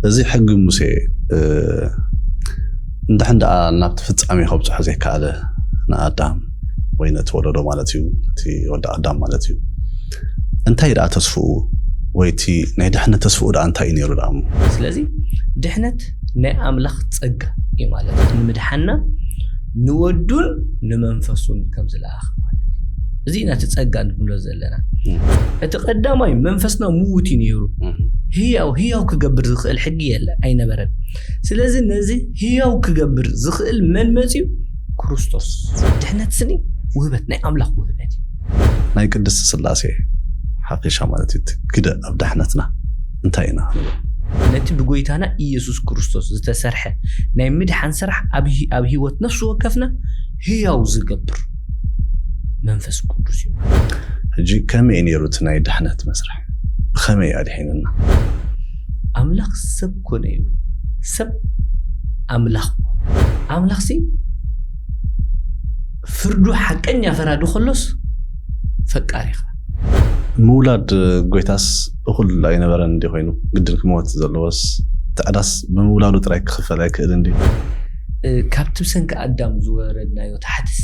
እዚ ሕጊ ሙሴ እንድሕን ደኣ ናብቲ ፍጻሜ ከብጽሖ ዘይከኣለ ንኣዳም ወይ ነቲ ወለዶ ማለት እዩ፣ እቲ ወዲ ኣዳም ማለት እዩ፣ እንታይ ደኣ ተስፍኡ ወይ እቲ ናይ ድሕነት ተስፍኡ ደኣ እንታይ እዩ ነይሩ ደኣ? ስለዚ ድሕነት ናይ ኣምላኽ ጸጋ እዩ ማለት እዩ። ንምድሓና ንወዱን ንመንፈሱን ከም ዝለኣኽ ማለት እዩ። እዚ ኢና እቲ ጸጋ ንብሎ ዘለና። እቲ ቀዳማይ መንፈስና ምዉት እዩ ነይሩ። ህያው ህያው ክገብር ዝኽእል ሕጊ የለ ኣይነበረን። ስለዚ ነዚ ህያው ክገብር ዝኽእል መን መጽዩ? ክርስቶስ። ድሕነት ስኒ ውህበት ናይ ኣምላኽ ውህበት እዩ። ናይ ቅድስቲ ስላሴ ሓቂሻ ማለት እዩ። እቲ ግደ ኣብ ድሕነትና እንታይ ኢና ክንብል? ነቲ ብጎይታና ኢየሱስ ክርስቶስ ዝተሰርሐ ናይ ምድሓን ስራሕ ኣብ ኣብ ህይወት ነፍሲ ወከፍና ህያው ዝገብር መንፈስ ቅዱስ እዩ። ሕጂ ከመይ እዩ ነይሩ እቲ ናይ ድሕነት መስርሕ? ብኸመይ ኣድሒንና? ኣምላኽ ሰብ ኮነ እዩ። ሰብ ኣምላኽ ኮነ። ኣምላኽሲ ፍርዱ ሓቀኛ ፈራዲ ከሎስ ፈቃሪኻ ምውላድ ጎይታስ እኹል ኣይነበረን እንዲ ኮይኑ ግድን ክመወት ዘለዎስ ትዕዳስ ብምውላዱ ጥራይ ክኽፈል ኣይክእል እንዲ ካብቲ ብሰንኪ ኣዳም ዝወረድናዮ ታሕትስ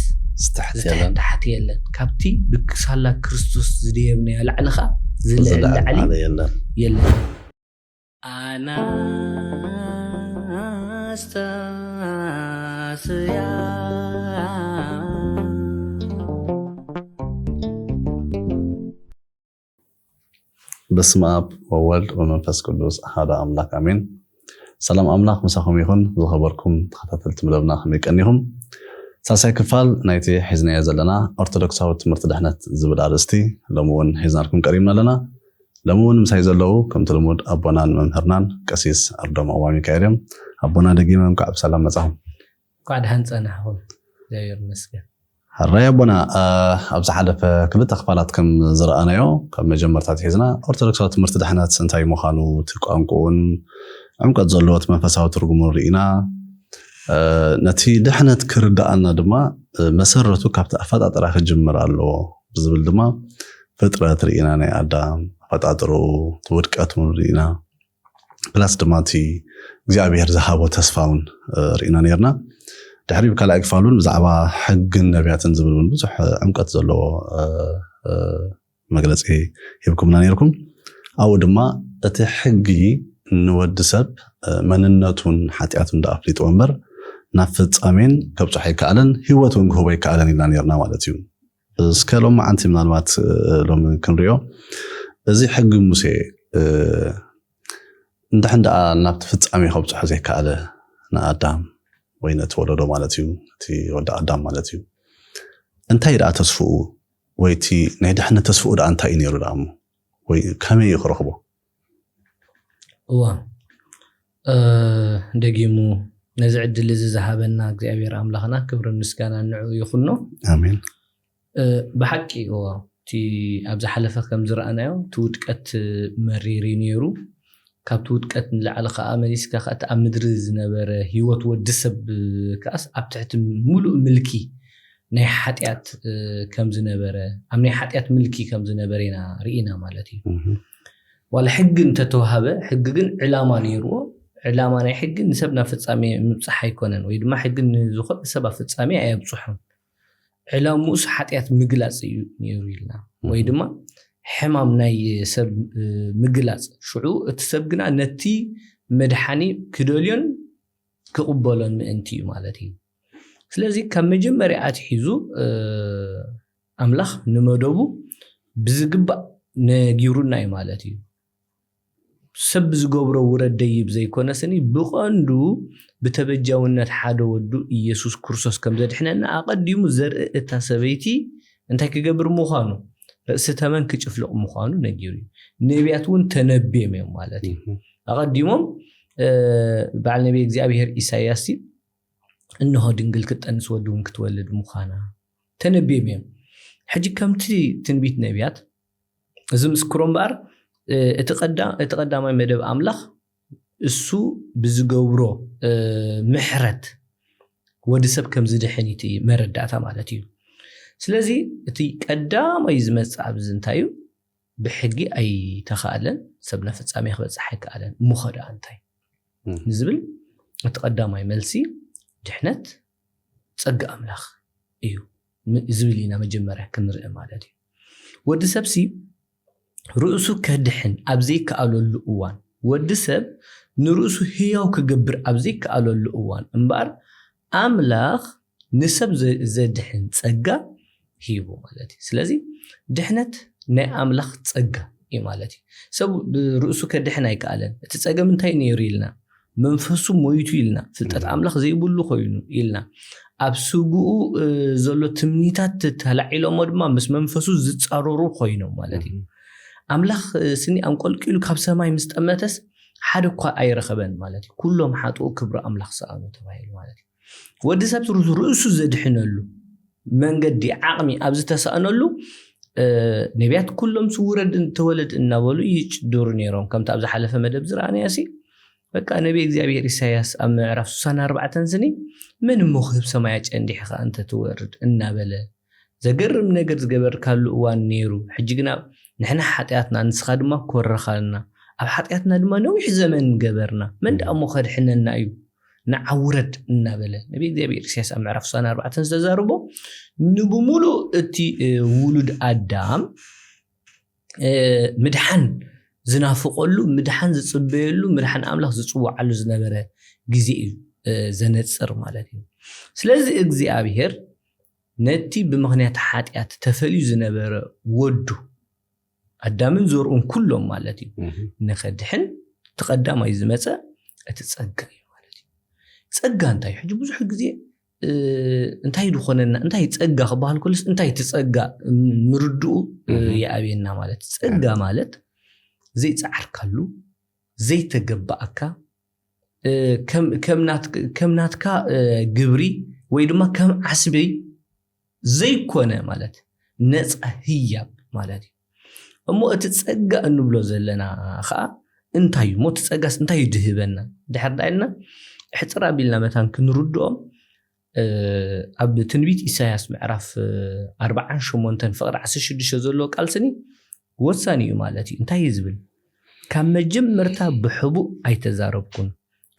ዝተሕት የለን ታሕቲ የለን ካብቲ ብክሳላ ክርስቶስ ዝደየብናዮ ላዕሊ ከዓ ዝልዕል ላዕሊ የለን ኣናስተስያ በስመ ኣብ ወወልድ ወመንፈስ ቅዱስ ሓደ ኣምላክ ኣሜን። ሰላም ኣምላክ ምሳኹም ይኹን። ዝኸበርኩም ተኸታተልቲ መደብና ከመይ ቀኒኹም? ሳልሳይ ክፋል ናይቲ ሒዝናዮ ዘለና ኦርቶዶክሳዊ ትምህርቲ ድሕነት ዝብል ኣርእስቲ ሎሚ እውን ሒዝናልኩም ቀሪብና ኣለና። ሎሚ እውን ምሳይ ዘለዉ ከምቲ ልሙድ ኣቦናን መምህርናን ቀሲስ ኣርዶም ኣባ ሚካኤል እዮም። ኣቦና ደጊመ እንኳዕ ብሰላም መጻኹም። እንኳዕ ደሓን ጸናሕኹም። እግዚኣብሔር ይመስገን። ሕራይ ኣቦና ኣብ ዝሓለፈ ክልተ ክፋላት ከም ዝረኣናዮ ካብ መጀመርታ ኣትሒዝና ኦርቶዶክሳዊ ትምህርቲ ድሕነት እንታይ ምዃኑ እቲ ቋንቁኡን ዕምቀት ዘለዎ እቲ መንፈሳዊ ትርጉሙን ርኢና ነቲ ድሕነት ክርድኣና ድማ መሰረቱ ካብቲ ኣፈጣጥራ ክጅምር ኣለዎ ብዝብል ድማ ፍጥረት ርኢና ናይ ኣዳም ኣፈጣጥርኡ ውድቀት እውን ርኢና ፕላስ ድማ እቲ እግዚኣብሔር ዝሃቦ ተስፋ እውን ርኢና ነርና ድሕሪ ካልኣይ ክፋል እውን ብዛዕባ ሕግን ነቢያትን ዝብል እውን ብዙሕ ዕምቀት ዘለዎ መግለፂ ሂብኩምና ነርኩም ኣብኡ ድማ እቲ ሕጊ ንወዲ ሰብ መንነቱን ሓጢኣቱን ዳ ኣፍሊጥዎ እምበር ናብ ፍፃሜን ከብፅሖ ኣይከኣለን ህይወት እውን ክህቦ ኣይከኣለን ኢልና ነርና ማለት እዩ እስከ ሎም መዓንቲ ምናልባት ሎም ክንሪኦ እዚ ሕጊ ሙሴ እንድሕን ደኣ ናብቲ ፍጻሜ ከብጽሖ ዘይከኣለ ንኣዳም ወይ ነቲ ወለዶ ማለት እዩ እቲ ወዲ ኣዳም ማለት እዩ እንታይ ደኣ ተስፍኡ ወይ እቲ ናይ ድሕነት ተስፍኡ ደኣ እንታይ እዩ ነይሩ ደኣ እሞ ወይ ከመይ እዩ ክረኽቦ እዋ ደጊሙ ነዚ ዕድል እዚ ዝሃበና እግዚኣብሔር ኣምላኽና ክብርን ምስጋና ንዑ ይኹኖ ኣሜን ብሓቂ እዎ እቲ ኣብ ዝሓለፈ ከም ዝረኣናዮ እቲ ውድቀት መሪር እዩ ነይሩ ካብቲ ውድቀት ንላዕሊ ከዓ መሊስካ ከኣቲ ኣብ ምድሪ ዝነበረ ህይወት ወዲ ሰብ ከኣስ ኣብ ትሕቲ ሙሉእ ምልኪ ናይ ሓጢኣት ከም ዝነበረ ኣብ ናይ ሓጢኣት ምልኪ ከም ዝነበረ ኢና ርኢና ማለት እዩ ዋላ ሕጊ እንተተዋሃበ ሕጊ ግን ዕላማ ነይርዎ ዕላማ ናይ ሕጊ ንሰብ ናብ ፍጻሜ ምብጻሕ ኣይኮነን ወይ ድማ ሕጊ ንዝኾነ ሰብ ኣብ ፍጻሜ ኣየብጽሖን ዕላምኡስ ሓጢኣት ምግላጽ እዩ ነይሩ ኢልና ወይ ድማ ሕማም ናይ ሰብ ምግላጽ ሽዑ እቲ ሰብ ግና ነቲ መድሓኒ ክደልዮን ክቕበሎን ምእንቲ እዩ ማለት እዩ ስለዚ ካብ መጀመርያ ኣትሒዙ ኣምላኽ ንመደቡ ብዝግባእ ነጊሩና እዩ ማለት እዩ ሰብ ዝገብሮ ውረድ ደይብ ዘይኮነስኒ ብቐንዱ ብተበጃውነት ሓደ ወዱ ኢየሱስ ክርስቶስ ከም ዘድሕነና ኣቐዲሙ ዘርኢ እታ ሰበይቲ እንታይ ክገብር ምዃኑ ርእሲ ተመን ክጭፍልቕ ምዃኑ ነጊሩ እዩ ነቢያት እውን ተነብዮም እዮም ማለት እዩ ኣቐዲሞም በዓል ነቢ እግዚኣብሔር ኢሳያስ እንሆ ድንግል ክትጠንስ ወዲ እውን ክትወልድ ምዃና ተነብዮም እዮም ሕጂ ከምቲ ትንቢት ነቢያት እዚ ምስክሮ እምበኣር እቲ ቀዳማይ መደብ ኣምላኽ እሱ ብዝገብሮ ምሕረት ወዲ ሰብ ከም ዝድሕን እቲ መረዳእታ ማለት እዩ ስለዚ እቲ ቀዳማይ ዝመፅእ ኣብዚ እንታይ እዩ ብሕጊ ኣይተኻእለን ሰብ ናብ ፍፃሜ ክበፅሕ ኣይከኣለን እሞ ኸ ደኣ እንታይ ንዝብል እቲ ቀዳማይ መልሲ ድሕነት ጸጋ ኣምላኽ እዩ ዝብል ኢና መጀመርያ ክንርኢ ማለት እዩ። ወዲ ሰብሲ ርእሱ ከድሕን ኣብ ዘይከኣለሉ እዋን፣ ወዲ ሰብ ንርእሱ ህያው ክገብር ኣብ ዘይከኣለሉ እዋን እምበኣር ኣምላኽ ንሰብ ዘድሕን ጸጋ ሂቡ ማለት እዩ። ስለዚ ድሕነት ናይ ኣምላኽ ጸጋ እዩ ማለት እዩ። ሰብ ርእሱ ከድሕን ኣይከኣለን። እቲ ጸገም እንታይ ነይሩ ኢልና? መንፈሱ ሞይቱ ኢልና፣ ፍልጠት ኣምላኽ ዘይብሉ ኮይኑ ኢልና፣ ኣብ ስግኡ ዘሎ ትምኒታት ተላዒሎሞ ድማ ምስ መንፈሱ ዝጻረሩ ኮይኖም ማለት እዩ። ኣምላኽ ስኒ ኣንቆልቂሉ ካብ ሰማይ ምስ ጠመተስ ሓደ እኳ ኣይረኸበን ማለት እዩ። ኩሎም ሓጥኡ ክብሪ ኣምላኽ ሰኣኑ ተባሂሉ ማለት እዩ። ወዲ ሰብ ርእሱ ዘድሕነሉ መንገዲ ዓቕሚ ኣብ ዝተሳእነሉ ነቢያት ኩሎም ስውረድ ተወለድ እናበሉ ይጭድሩ ነይሮም። ከምቲ ኣብ ዝሓለፈ መደብ ዝረኣናዮ ሲ በቃ ነቢ እግዚኣብሔር ኢሳያስ ኣብ ምዕራፍ ስሳን ኣርባዕተን ስኒ መን እሞ ክህብ ሰማያ ጨንዲሕኻ እንተ ትወርድ እናበለ ዘገርም ነገር ዝገበርካሉ እዋን ነይሩ። ሕጂ ግና ንሕና ሓጢኣትና ንስኻ ድማ ኮረኻልና፣ ኣብ ሓጢኣትና ድማ ነዊሕ ዘመን ገበርና፣ መን ደኣ እሞ ከድሕነና እዩ ንዓውረድ እናበለ ነቢ እግዚኣብሔር ኢሳያስ ኣብ ምዕራፍ ስሳን ኣርባዕተን ዝተዛረቦ ንብሙሉእ እቲ ውሉድ ኣዳም ምድሓን ዝናፍቀሉ ምድሓን ዝፅበየሉ ምድሓን ኣምላኽ ዝፅውዓሉ ዝነበረ ግዜ እዩ ዘነፅር ማለት እዩ። ስለዚ እግዚኣብሔር ነቲ ብምኽንያት ሓጢኣት ተፈልዩ ዝነበረ ወዱ ኣዳምን ዘርኡን ኩሎም ማለት እዩ ንኸድሕን እቲ ቀዳማይ ዝመፀ እቲ ፀጋ እዩ ማለት እዩ። ፀጋ እንታይ እዩ? ሕጂ ብዙሕ ግዜ እንታይ ድኾነና እንታይ ፀጋ ክበሃል ከሎስ እንታይ እቲ ፀጋ ምርድኡ ይኣብየና ማለት እዩ። ፀጋ ማለት ዘይፀዓርካሉ ዘይተገባኣካ ከም ናትካ ግብሪ ወይ ድማ ከም ዓስቢ ዘይኮነ ማለት ነፃ ህያብ ማለት እዩ። እሞ እቲ ፀጋ እንብሎ ዘለና ከዓ እንታይ እዩ? እሞ እቲ ፀጋስ እንታይ እዩ ድህበና? ድሕር ዳኢልና ሕፅር ኣቢልና መታን ክንርድኦም ኣብ ትንቢት ኢሳያስ ምዕራፍ ኣርባዓን ሸሞንተን ፍቕዲ ዓሰርተ ሽዱሽተ ዘለዎ ቃል ስኒ ወሳኒ እዩ ማለት እዩ። እንታይ እዩ ዝብል? ካብ መጀመርታ ብሕቡእ ኣይተዛረብኩን፣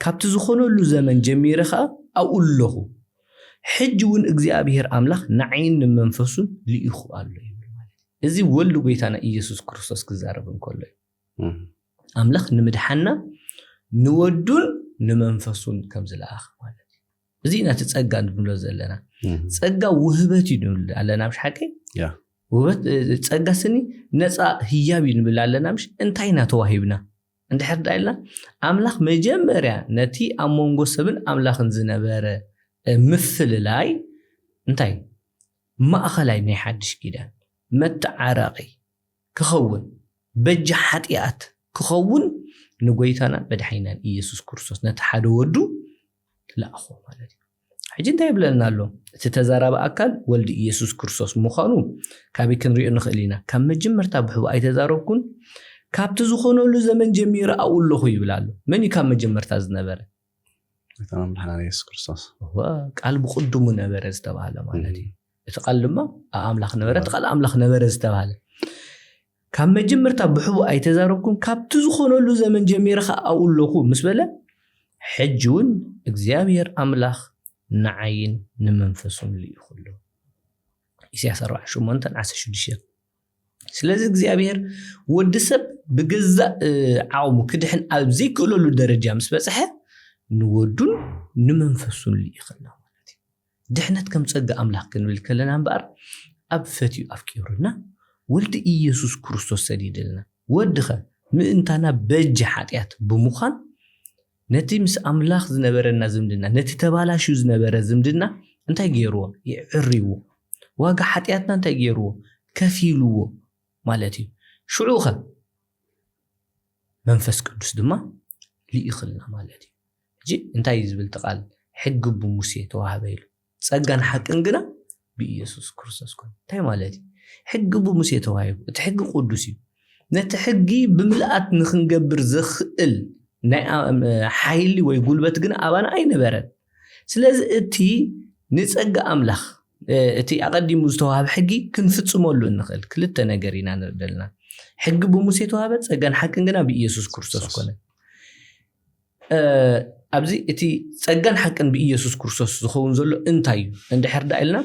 ካብቲ ዝኾነሉ ዘመን ጀሚረ ኸኣ ኣብኡ ኣለኹ። ሕጂ እውን እግዚኣብሔር ኣምላኽ ንዓይን ንመንፈሱን ልኢኹ ኣሎ ይብል ማለት እዩ። እዚ ወልድ ጎይታና ኢየሱስ ክርስቶስ ክዛረብ እንከሎ እዩ። ኣምላኽ ንምድሓና ንወዱን ንመንፈሱን ከም ዝለኣኸ ማለት እዩ። እዚ ኢና እቲ ጸጋ ንብሎ ዘለና። ጸጋ ውህበት እዩ ንብል ኣለና፣ ምሽ ሓቂ? ውህበት ጸጋ ስኒ ነፃ ህያብ እዩ ንብል ኣለና፣ ምሽ? እንታይ ኢና ተዋሂብና? እንድሕር ዳ ኢልና ኣምላኽ መጀመርያ ነቲ ኣብ መንጎ ሰብን ኣምላኽን ዝነበረ ምፍልላይ እንታይ ማእኸላይ ናይ ሓድሽ ኪዳን መተዓረቒ ክኸውን በጃ ሓጢኣት ክኸውን ንጎይታናን መድሓኒናን ኢየሱስ ክርስቶስ ነቲ ሓደ ወዱ ለኣኾ ማለት እዩ። ሕጂ እንታይ ይብለና ኣሎ? እቲ ተዛራቢ ኣካል ወልዲ ኢየሱስ ክርስቶስ ምዃኑ ካበይ ክንሪኦ ንኽእል ኢና? ካብ መጀመርታ ብሕቡ ኣይተዛረብኩን፣ ካብቲ ዝኾነሉ ዘመን ጀሚረ ኣብኡ ኣለኹ ይብል ኣሎ። መን እዩ ካብ መጀመርታ ዝነበረ? ጎይታና መድሓና ኢየሱስ ክርስቶስ። ቃል ብቕድሙ ነበረ ዝተባህለ ማለት እዩ። እቲ ቃል ድማ ኣምላኽ ነበረ፣ እቲ ቃል ኣምላኽ ነበረ ዝተባህለ ካብ መጀመርታ ብሕቡ ኣይተዛረብኩም፣ ካብቲ ዝኾነሉ ዘመን ጀሚረ ኸዓ ኣብኡ ኣለኹ ምስ በለ፣ ሕጂ እውን እግዚኣብሔር ኣምላኽ ንዓይን ንመንፈሱን ልኢኹ ኣሎ። ኢሳያስ ኣርባዓ ሸሞንተ ዓሰርተ ሽዱሽተ። ስለዚ እግዚኣብሔር ወዲ ሰብ ብገዛእ ዓቕሙ ክድሕን ኣብ ዘይክእለሉ ደረጃ ምስ በፅሐ ንወዱን ንመንፈሱን ልኢኽልና ማለት እዩ። ድሕነት ከም ጸጋ ኣምላኽ ክንብል ከለና እምበኣር ኣብ ፈትዩ ኣፍቂሩና ወልዲ ኢየሱስ ክርስቶስ ሰዲድልና። ወድኸ ምእንታና በጃ ሓጢኣት ብምዃን ነቲ ምስ ኣምላኽ ዝነበረና ዝምድና፣ ነቲ ተባላሽዩ ዝነበረ ዝምድና እንታይ ገይርዎ? ይዕርይዎ። ዋጋ ሓጢኣትና እንታይ ገይርዎ? ከፊልዎ ማለት እዩ። ሽዑኸ መንፈስ ቅዱስ ድማ ልኢኽልና ማለት እዩ። ሕጂ እንታይ እዩ ዝብል እቲ ቃል? ሕጊ ብሙሴ ተዋህበ ኢሉ፣ ጸጋን ሓቅን ግና ብኢየሱስ ክርስቶስ ኮነ። እንታይ ማለት እዩ? ሕጊ ብሙሴ ተዋሂቡ። እቲ ሕጊ ቅዱስ እዩ። ነቲ ሕጊ ብምልኣት ንክንገብር ዘኽእል ናይ ሓይሊ ወይ ጉልበት ግን ኣባና ኣይነበረን። ስለዚ እቲ ንጸጋ ኣምላኽ እቲ ኣቐዲሙ ዝተዋህበ ሕጊ ክንፍጽመሉ እንኽእል ክልተ ነገር ኢና ንርኢ ዘለና። ሕጊ ብሙሴ ተዋህበ፣ ጸጋን ሓቅን ግና ብኢየሱስ ክርስቶስ ኮነ። ኣብዚ እቲ ጸጋን ሓቅን ብኢየሱስ ክርስቶስ ዝኸውን ዘሎ እንታይ እዩ እንድሕር ዳ ኢልና፣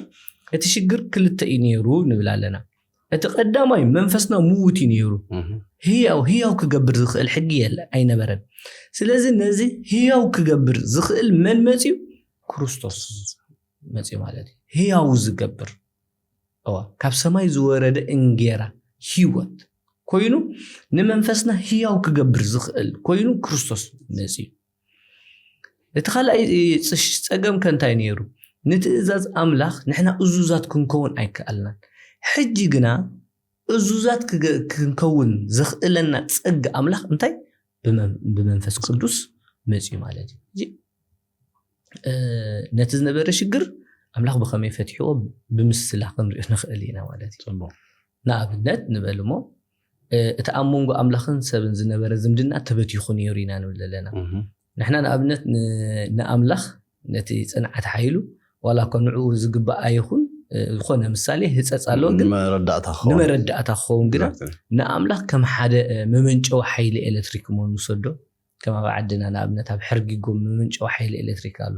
እቲ ሽግር ክልተ እዩ ነይሩ ንብል ኣለና። እቲ ቀዳማይ መንፈስና ምውት እዩ ነይሩ። ህያው ህያው ክገብር ዝኽእል ሕጊ የለ ኣይነበረን። ስለዚ ነዚ ህያው ክገብር ዝኽእል መን መጽዩ? ክርስቶስ መጽዩ ማለት እዩ። ህያው ዝገብር፣ እዋ፣ ካብ ሰማይ ዝወረደ እንጌራ ህይወት ኮይኑ፣ ንመንፈስና ህያው ክገብር ዝኽእል ኮይኑ ክርስቶስ መጽዩ። እቲ ካልኣይ ጸገም ከ እንታይ ነይሩ? ንትእዛዝ ኣምላኽ ንሕና እዙዛት ክንከውን ኣይከኣልናን። ሕጂ ግና እዙዛት ክንከውን ዘኽእለና ጸጋ ኣምላኽ እንታይ? ብመንፈስ ቅዱስ መጽዩ ማለት እዩ። ነቲ ዝነበረ ሽግር ኣምላኽ ብኸመይ ፈትሕዎ ብምስላ ክንሪኦ ንኽእል ኢና ማለት እዩ። ንኣብነት ንበል እሞ፣ እቲ ኣብ መንጎ ኣምላኽን ሰብን ዝነበረ ዝምድና ተበቲኹ ነይሩ ኢና ንብል ዘለና። ንሕና ንኣብነት ንኣምላኽ ነቲ ጽንዓት ሓይሉ ዋላ እኳ ንዕኡ ዝግባእ ኣይኹን፣ ዝኾነ ምሳሌ ህጸጽ ኣለዎ፣ ግን ንመረዳእታ ክኸውን ግና ንኣምላኽ ከም ሓደ መመንጨዊ ሓይሊ ኤሌክትሪክ እሞ ንውሰዶ። ከም ኣብ ዓድና ንኣብነት ኣብ ሕርጊጎ መመንጨዊ ሓይሊ ኤሌክትሪክ ኣሎ።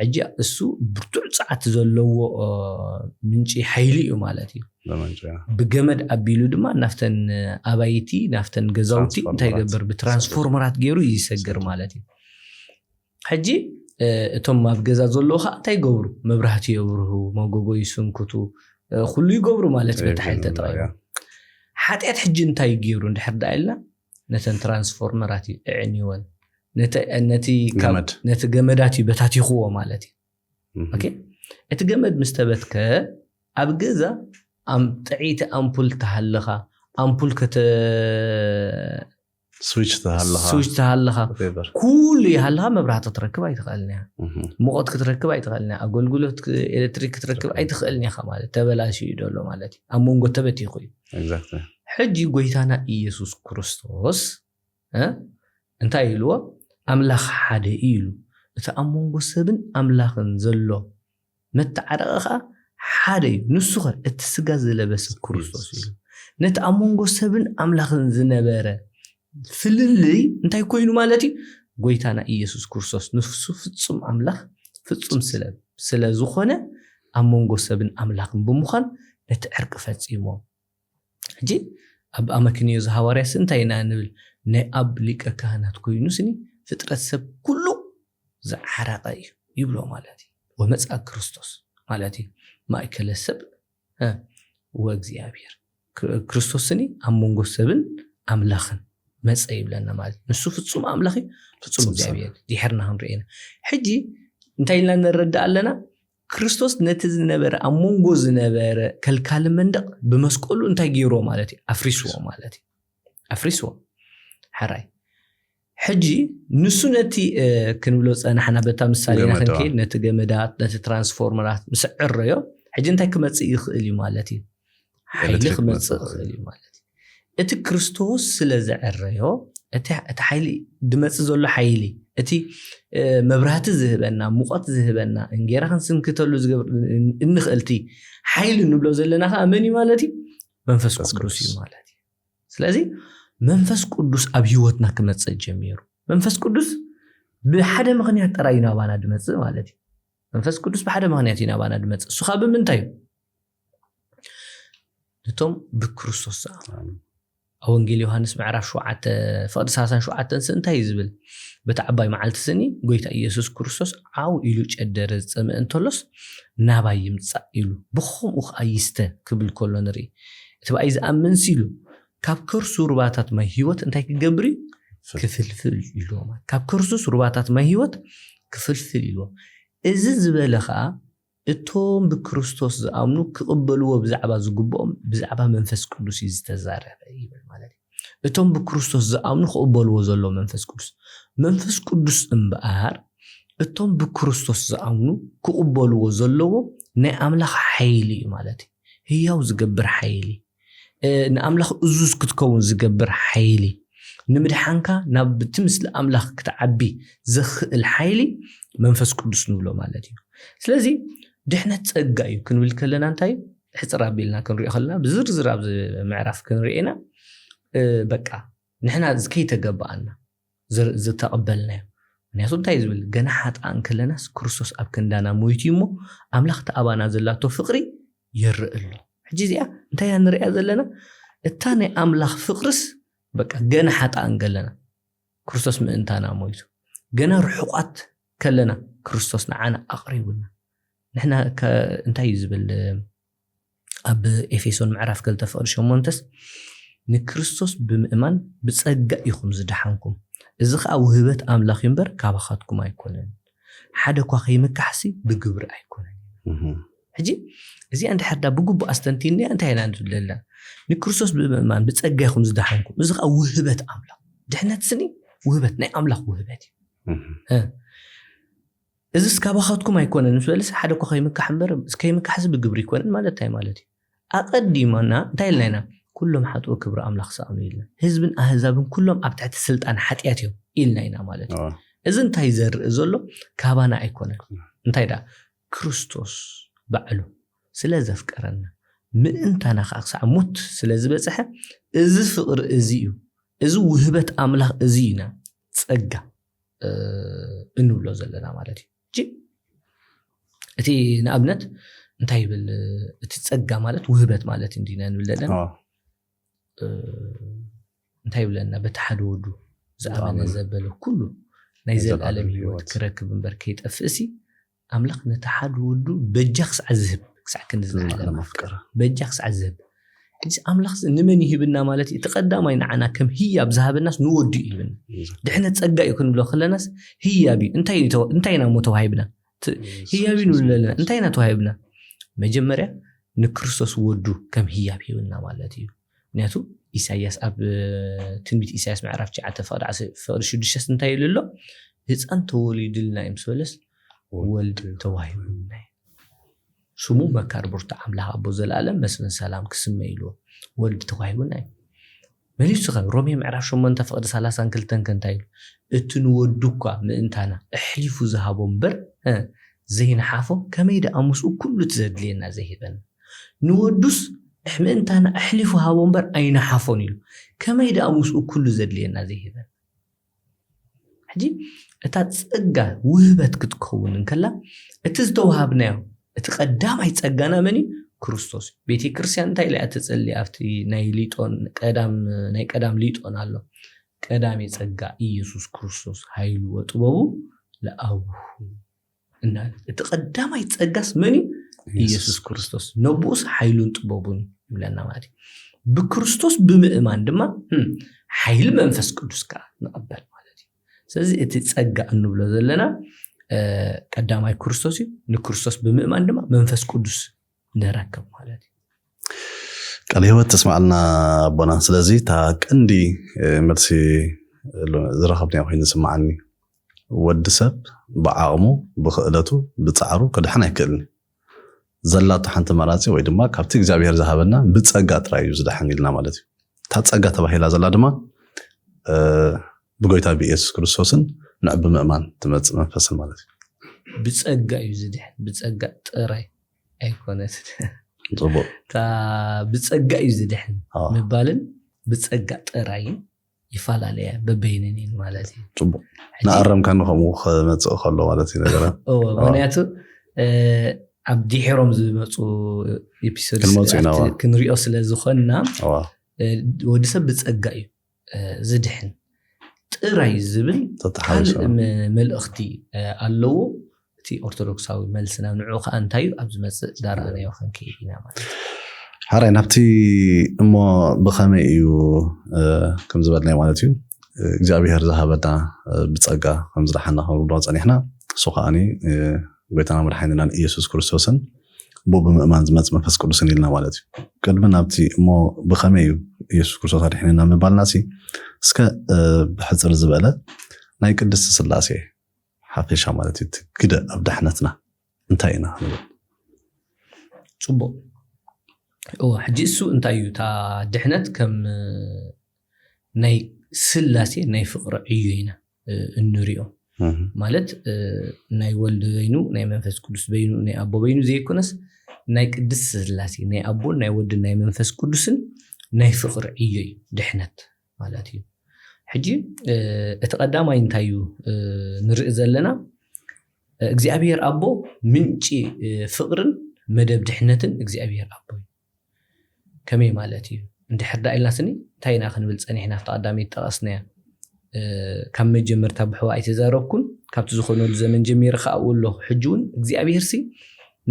ሕጂ እሱ ብርቱዕ ጸዓት ዘለዎ ምንጪ ሓይሊ እዩ ማለት እዩ። ብገመድ ኣቢሉ ድማ ናፍተን ኣባይቲ፣ ናፍተን ገዛውቲ እንታይ ይገብር? ብትራንስፎርመራት ገይሩ ይሰግር ማለት እዩ። ሕጂ እቶም ኣብ ገዛ ዘለዉ ከዓ እንታይ ይገብሩ? መብራህቲ የብርሁ፣ መጎጎ ይስንክቱ፣ ኩሉ ይገብሩ ማለት እዩ። በቲ ሓይሊ ተጠቒሙ ሓጢኣት ሕጂ እንታይ ገይሩ እንድሕር ዳ ኢልና፣ ነተን ትራንስፎርመራት እዩ እዕንወን፣ ነቲ ገመዳት እዩ በታቲኽዎ ማለት እዩ። እቲ ገመድ ምስ ተበትከ ኣብ ገዛ ጥዕይቲ ኣምፑል ተሃለኻ፣ ኣምፑል ከተ ስዊች ተሃለኻ ስዊች ተሃለኻ ኩሉ ይሃለኻ፣ መብራህቲ ክትረክብ ኣይትኽእልን እያ፣ ሙቐት ክትረክብ ኣይትኽእልን እያ፣ ኣገልግሎት ኤሌክትሪክ ክትረክብ ኣይትኽእልን ኢኻ ማለት ተበላሽዩ ደሎ ማለት እዩ። ኣብ መንጎ ተበቲኹ እዩ። ሕጂ ጎይታና ኢየሱስ ክርስቶስ እንታይ ኢልዎ? ኣምላኽ ሓደ እዩ ኢሉ። እቲ ኣብ መንጎ ሰብን ኣምላኽን ዘሎ መተዓረቐ ኸዓ ሓደ እዩ። ንሱ ኸ እቲ ስጋ ዝለበሰ ክርስቶስ እዩ። ነቲ ኣብ መንጎ ሰብን ኣምላኽን ዝነበረ ፍልልይ እንታይ ኮይኑ ማለት እዩ? ጎይታና ኢየሱስ ክርስቶስ ንሱ ፍጹም ኣምላኽ ፍጹም ስለ ዝኾነ ኣብ መንጎ ሰብን ኣምላኽን ብምዃን ነቲ ዕርቂ ፈጺሞ። ሕጂ ኣብ ኣመክንዮ እዚ ሃዋርያስ እንታይ ኢና ንብል? ናይ ኣብ ሊቀ ካህናት ኮይኑ ስኒ ፍጥረት ሰብ ኩሉ ዝዓረቐ እዩ ይብሎ ማለት እዩ። ወመፅኣ ክርስቶስ ማለት እዩ። ማእከለ ሰብ ወእግዚኣብሔር ክርስቶስ ስኒ ኣብ መንጎ ሰብን ኣምላኽን መፀ ይብለና ማለት እዩ። ንሱ ፍፁም ኣምላኽ እዩ፣ ፍፁም እግዚኣብሔር። ድሕርና ክንርኢ ኢና። ሕጂ እንታይ ኢልና ንረዳእ ኣለና? ክርስቶስ ነቲ ዝነበረ ኣብ መንጎ ዝነበረ ከልካሊ መንደቕ ብመስቀሉ እንታይ ገይርዎ ማለት እዩ? ኣፍሪስዎ ማለት እዩ። ኣፍሪስዎ። ሕራይ ሕጂ ንሱ ነቲ ክንብሎ ፀናሕና በታ ምሳሌና ክንከይድ ነቲ ገመዳት ነቲ ትራንስፎርመራት ምስ ዕረዮ ሕጂ እንታይ ክመፅእ ይኽእል እዩ ማለት እዩ? ሓይሊ ክመፅእ ይኽእል እዩ ማለት እዩ። እቲ ክርስቶስ ስለ ዘዕረዮ እቲ ሓይሊ ድመፅእ ዘሎ ሓይሊ እቲ መብራህቲ ዝህበና ሙቐት ዝህበና እንጌራ ክንስንክተሉ ዝገብር እንኽእል እቲ ሓይሊ ንብሎ ዘለና ከዓ መን እዩ ማለት እዩ? መንፈስ ቅዱስ እዩ ማለት እዩ። ስለዚ መንፈስ ቅዱስ ኣብ ህይወትና ክመፅእ ጀሚሩ። መንፈስ ቅዱስ ብሓደ ምኽንያት ጥራይ እዩ ናባና ድመፅእ ማለት እዩ። መንፈስ ቅዱስ ብሓደ ምኽንያት እዩ ናባና ድመፅእ። እሱ ከዓ ብምንታይ እዩ? ነቶም ብክርስቶስ ዝኣምኑ። ኣብ ወንጌል ዮሃንስ ምዕራፍ ሸውዓተ ፍቕዲ ሰላሳን ሸውዓተን ስ እንታይ እዩ ዝብል? በቲ ዓባይ መዓልቲ ስኒ ጎይታ ኢየሱስ ክርስቶስ ዓው ኢሉ ጨደረ፣ ዝጸምእ እንተሎስ ናባይ ይምጻእ ኢሉ ብኸምኡ ኸዓ ይስተ ክብል ከሎ ንርኢ። እቲ ብኣይ ዝኣምን ሲ ኢሉ ካብ ከርሱ ሩባታት ማይ ህይወት እንታይ ክገብር እዩ? ክፍልፍል ኢልዎ። ካብ ከርሱስ ሩባታት ማይ ህይወት ክፍልፍል ኢልዎ። እዚ ዝበለ ኸዓ እቶም ብክርስቶስ ዝኣምኑ ክቕበልዎ ብዛዕባ ዝግብኦም ብዛዕባ መንፈስ ቅዱስ እዩ ዝተዛረበ ይብል ማለት እዩ። እቶም ብክርስቶስ ዝኣምኑ ክቕበልዎ ዘለዎ መንፈስ ቅዱስ። መንፈስ ቅዱስ እምበኣር እቶም ብክርስቶስ ዝኣምኑ ክቕበልዎ ዘለዎ ናይ ኣምላኽ ሓይሊ እዩ ማለት እዩ። ህያው ዝገብር ሓይሊ፣ ንኣምላኽ እዙዝ ክትከውን ዝገብር ሓይሊ፣ ንምድሓንካ ናብ እቲ ምስሊ ኣምላኽ ክትዓቢ ዘኽእል ሓይሊ መንፈስ ቅዱስ ንብሎ ማለት እዩ። ስለዚ ድሕነት ጸጋ እዩ ክንብል ከለና እንታይ እዩ? ሕፅር ኣቢልና ክንሪኦ ከለና ብዝርዝር ኣብዚ ምዕራፍ ክንርኢ ኢና። በቃ ንሕና ከይተገባኣና ዝተቐበልናዮ ምክንያቱ እንታይ እዩ ዝብል? ገና ሓጥኣን ከለናስ ክርስቶስ ኣብ ክንዳና ሞይቱ እዩ እሞ፣ ኣምላኽ ተኣባና ዘላቶ ፍቕሪ የርኢ ኣሎ። ሕጂ እዚኣ እንታይ እያ ንሪኣ ዘለና? እታ ናይ ኣምላኽ ፍቕርስ በቃ ገና ሓጥኣን ከለና ክርስቶስ ምእንታና ሞይቱ፣ ገና ርሑቓት ከለና ክርስቶስ ንዓና ኣቕሪቡና። ንሕና ከ እንታይ እዩ ዝብል ኣብ ኤፌሶን ምዕራፍ ክልተ ፍቕዲ ሸሞንተስ? ንክርስቶስ ብምእማን ብጸጋ ኢኹም ዝደሓንኩም፣ እዚ ኸኣ ውህበት ኣምላኽ እዩ እምበር ካባኻትኩም ኣይኮነን፣ ሓደ እኳ ከይምካሕሲ ብግብሪ ኣይኮነን። ሕጂ እዚኣ እንድሕር ዳ ብግቡእ ኣስተንቲንያ እንታይ ኢና ንብል ዘለና? ንክርስቶስ ብምእማን ብጸጋ ኢኹም ዝደሓንኩም፣ እዚ ኸኣ ውህበት ኣምላኽ። ድሕነት ስኒ ውህበት፣ ናይ ኣምላኽ ውህበት እዩ። እዝስ ካባኻትኩም ኣይኮነን ምስ በለስ፣ ሓደ እኳ ከይምካሕ እምበር፣ ከይምካሕሲ ብግብሪ ኣይኮነን ማለት እንታይ ማለት እዩ? ኣቐዲማና እንታይ ኢልና ኢና? ኩሎም ሓጥኡ ክብሪ ኣምላኽ ሰኣኑ ኢልና፣ ህዝብን ኣህዛብን ኩሎም ኣብ ትሕቲ ስልጣን ሓጢኣት እዮም ኢልና ኢና ማለት እዩ። እዚ እንታይ ዘርኢ ዘሎ? ካባና ኣይኮነን። እንታይ ደኣ? ክርስቶስ ባዕሉ ስለ ዘፍቀረና፣ ምእንታና ከዓ ክሳዕ ሞት ስለ ዝበፅሐ፣ እዚ ፍቕሪ እዚ እዩ፣ እዚ ውህበት ኣምላኽ እዚ ኢና ጸጋ እንብሎ ዘለና ማለት እዩ። እቲ ንኣብነት እንታይ ይብል? እቲ ጸጋ ማለት ውህበት ማለት እንዲና ንብል ዘለና እንታይ ይብለና? በቲ ሓደ ወዱ ዝኣመነ ዘበለ ኩሉ ናይ ዘለኣለም ህይወት ክረክብ እምበር ከይጠፍእሲ፣ ኣምላኽ ነቲ ሓደ ወዱ በጃ ክሳዕ ዝህብ፣ ክሳዕ ክንዲ ዝለዓለ ማፍቀር በጃ ክሳዕ ዝህብ። እዚ ኣምላኽ ንመን ይህብና ማለት እዩ? እቲ ቀዳማይ ንዓና ከም ህያብ ዝሃበናስ ንወዱ እዩ ይህብና። ድሕነት ጸጋ እዩ ክንብሎ ከለናስ ህያብ እዩ። እንታይ ኢና እሞ ተዋሂብና? ህያብ እዩ ንብል ኣለና። እንታይ ኢና ተዋሂብና? መጀመርያ ንክርስቶስ ወዱ ከም ህያብ ሂብና ማለት እዩ። ምክንያቱ ኢሳያስ ኣብ ትንቢት ኢሳያስ ምዕራፍ ትሽዓተ ፍቕዲ ሽዱሽተስ እንታይ ኢሉ ኣሎ? ህፃን ተወሊድልና እዩ ምስ በለስ ወልድ ተዋሂቡና እዩ። ስሙ መካር ብርቱ ኣምላኽ ኣቦ ዘለኣለም መስፍን ሰላም ክስመ ኢልዎ ወልድ ተዋሂቡና እዩ። መሊሱ ኸ ሮሜ ምዕራፍ ሸሞንተ ፍቕዲ ሰላሳን ክልተን ከ እንታይ ኢሉ? እቲ ንወዱ እኳ ምእንታና ኣሕሊፉ ዝሃቦ እምበር ዘይነሓፎ ከመይ ደኣ ምስኡ ኩሉ እቲ ዘድልየና ዘይህበን? ንወዱስ ምእንታና ኣሕሊፉ ሃቦ እምበር ኣይነሓፎን ኢሉ ከመይ ደኣ ምስኡ ኩሉ ዘድልየና ዘይህበን? ሕጂ እታ ጸጋ ውህበት ክትከውን እንከላ እቲ ዝተዋሃብናዮ እቲ ቀዳማይ ጸጋና መን እዩ? ክርስቶስ። ቤተ ክርስቲያን እንታይ ኢላ እያ ትጸሊ? ኣብቲ ናይ ሊጦን ቀዳም ናይ ቀዳም ሊጦን ኣሎ ቀዳሜ ጸጋ ኢየሱስ ክርስቶስ ኃይሉ ወጥበቡ ለአቡሁ እናለት እቲ ቀዳማይ ጸጋስ መን እዩ? ኢየሱስ ክርስቶስ። ነብኡስ ኃይሉን ጥበቡን ይብለና ማለት እዩ። ብክርስቶስ ብምእማን ድማ ኃይሊ መንፈስ ቅዱስ ከዓ ንቐበል ማለት እዩ። ስለዚ እቲ ጸጋ እንብሎ ዘለና ቀዳማይ ክርስቶስ እዩ። ንክርስቶስ ብምእማን ድማ መንፈስ ቅዱስ ንረክብ ማለት እዩ። ቃል ህይወት ተስማዕልና ኣቦና። ስለዚ እታ ቀንዲ መልሲ ዝረኸብናዮ ኮይኑ ዝስማዓኒ፣ ወዲ ሰብ ብዓቕሙ ብክእለቱ ብፃዕሩ ክድሕን ኣይክእልን። ዘላቶ ሓንቲ መራፂ ወይ ድማ ካብቲ እግዚኣብሔር ዝሃበና ብፀጋ ጥራይ እዩ ዝድሕን ኢልና ማለት እዩ። እታ ፀጋ ተባሂላ ዘላ ድማ ብጎይታ ብኢየሱስ ክርስቶስን ንዕ ብምእማን ትመፅእ መንፈስን ማለት እዩ። ብፀጋ እዩ ዝድሕን፣ ብፀጋ ጥራይ ኣይኮነት። ፅቡቅ። እታ ብፀጋ እዩ ዝድሕን ምባልን ብፀጋ ጥራይን ይፈላለያ፣ በበይነን እየን ማለት እዩ። ፅቡቅ። ንኣረምካ ንከምኡ ክመፅእ ከሎ ማለት እዩ ነገራት። ምክንያቱ ኣብ ድሒሮም ዝመፁ ኤፒሶድ ክንሪኦ ስለ ዝኾንና፣ ወዲ ሰብ ብፀጋ እዩ ዝድሕን ጥራይ ዝብል ካልእ መልእኽቲ ኣለዎ። እቲ ኦርቶዶክሳዊ መልስና ንዑ ከዓ እንታይ እዩ ኣብ ዝመፅእ ዳርኣናዮ ክንከይድ ኢና ማለት እዩ። ሓራይ ናብቲ እሞ ብኸመይ እዩ ከም ዝበልናዮ ማለት እዩ እግዚኣብሔር ዝሃበና ብፀጋ ከም ዝደሓና ክንብሎ ፀኒሕና። እሱ ከዓኒ ጎይታና መድሓኒናን ኢየሱስ ክርስቶስን ብኡ ብምእማን ዝመፅ መንፈስ ቅዱስን ኢልና ማለት እዩ። ቅድሚ ናብቲ እሞ ብኸመይ እዩ ኢየሱስ ክርስቶስ ኣድሒንና ምባልና ሲ እስከ ብሕፅር ዝበለ ናይ ቅድስቲ ስላሴ ሓፈሻ ማለት እዩ እቲ ግደ ኣብ ድሕነትና እንታይ ኢና ክንብል? ፅቡቅ። እወ ሕጂ እሱ እንታይ እዩ እታ ድሕነት ከም ናይ ስላሴ ናይ ፍቅሪ ዕዮ ኢና እንሪኦ ማለት ናይ ወልድ በይኑ ናይ መንፈስ ቅዱስ በይኑ ናይ ኣቦ በይኑ ዘይኮነስ ናይ ቅድስቲ ስላሴ ናይ ኣቦን ናይ ወድን ናይ መንፈስ ቅዱስን ናይ ፍቅሪ ዕዮ እዩ ድሕነት ማለት እዩ። ሕጂ እቲ ቀዳማይ እንታይ እዩ ንርኢ ዘለና? እግዚኣብሔር ኣቦ ምንጪ ፍቕርን መደብ ድሕነትን እግዚኣብሔር ኣቦ እዩ። ከመይ ማለት እዩ? እንድሕር ዳ ኢልና ስኒ እንታይ ኢና ክንብል ጸኒሕና? ኣብቲ ቀዳመይቲ ጠቐስናያ። ካብ መጀመርታ ብሕዋ ኣይተዛረብኩን፣ ካብቲ ዝኾነሉ ዘመን ጀሚረ ከዓ ኣብኡ ኣለኹ። ሕጂ እውን እግዚኣብሔር ሲ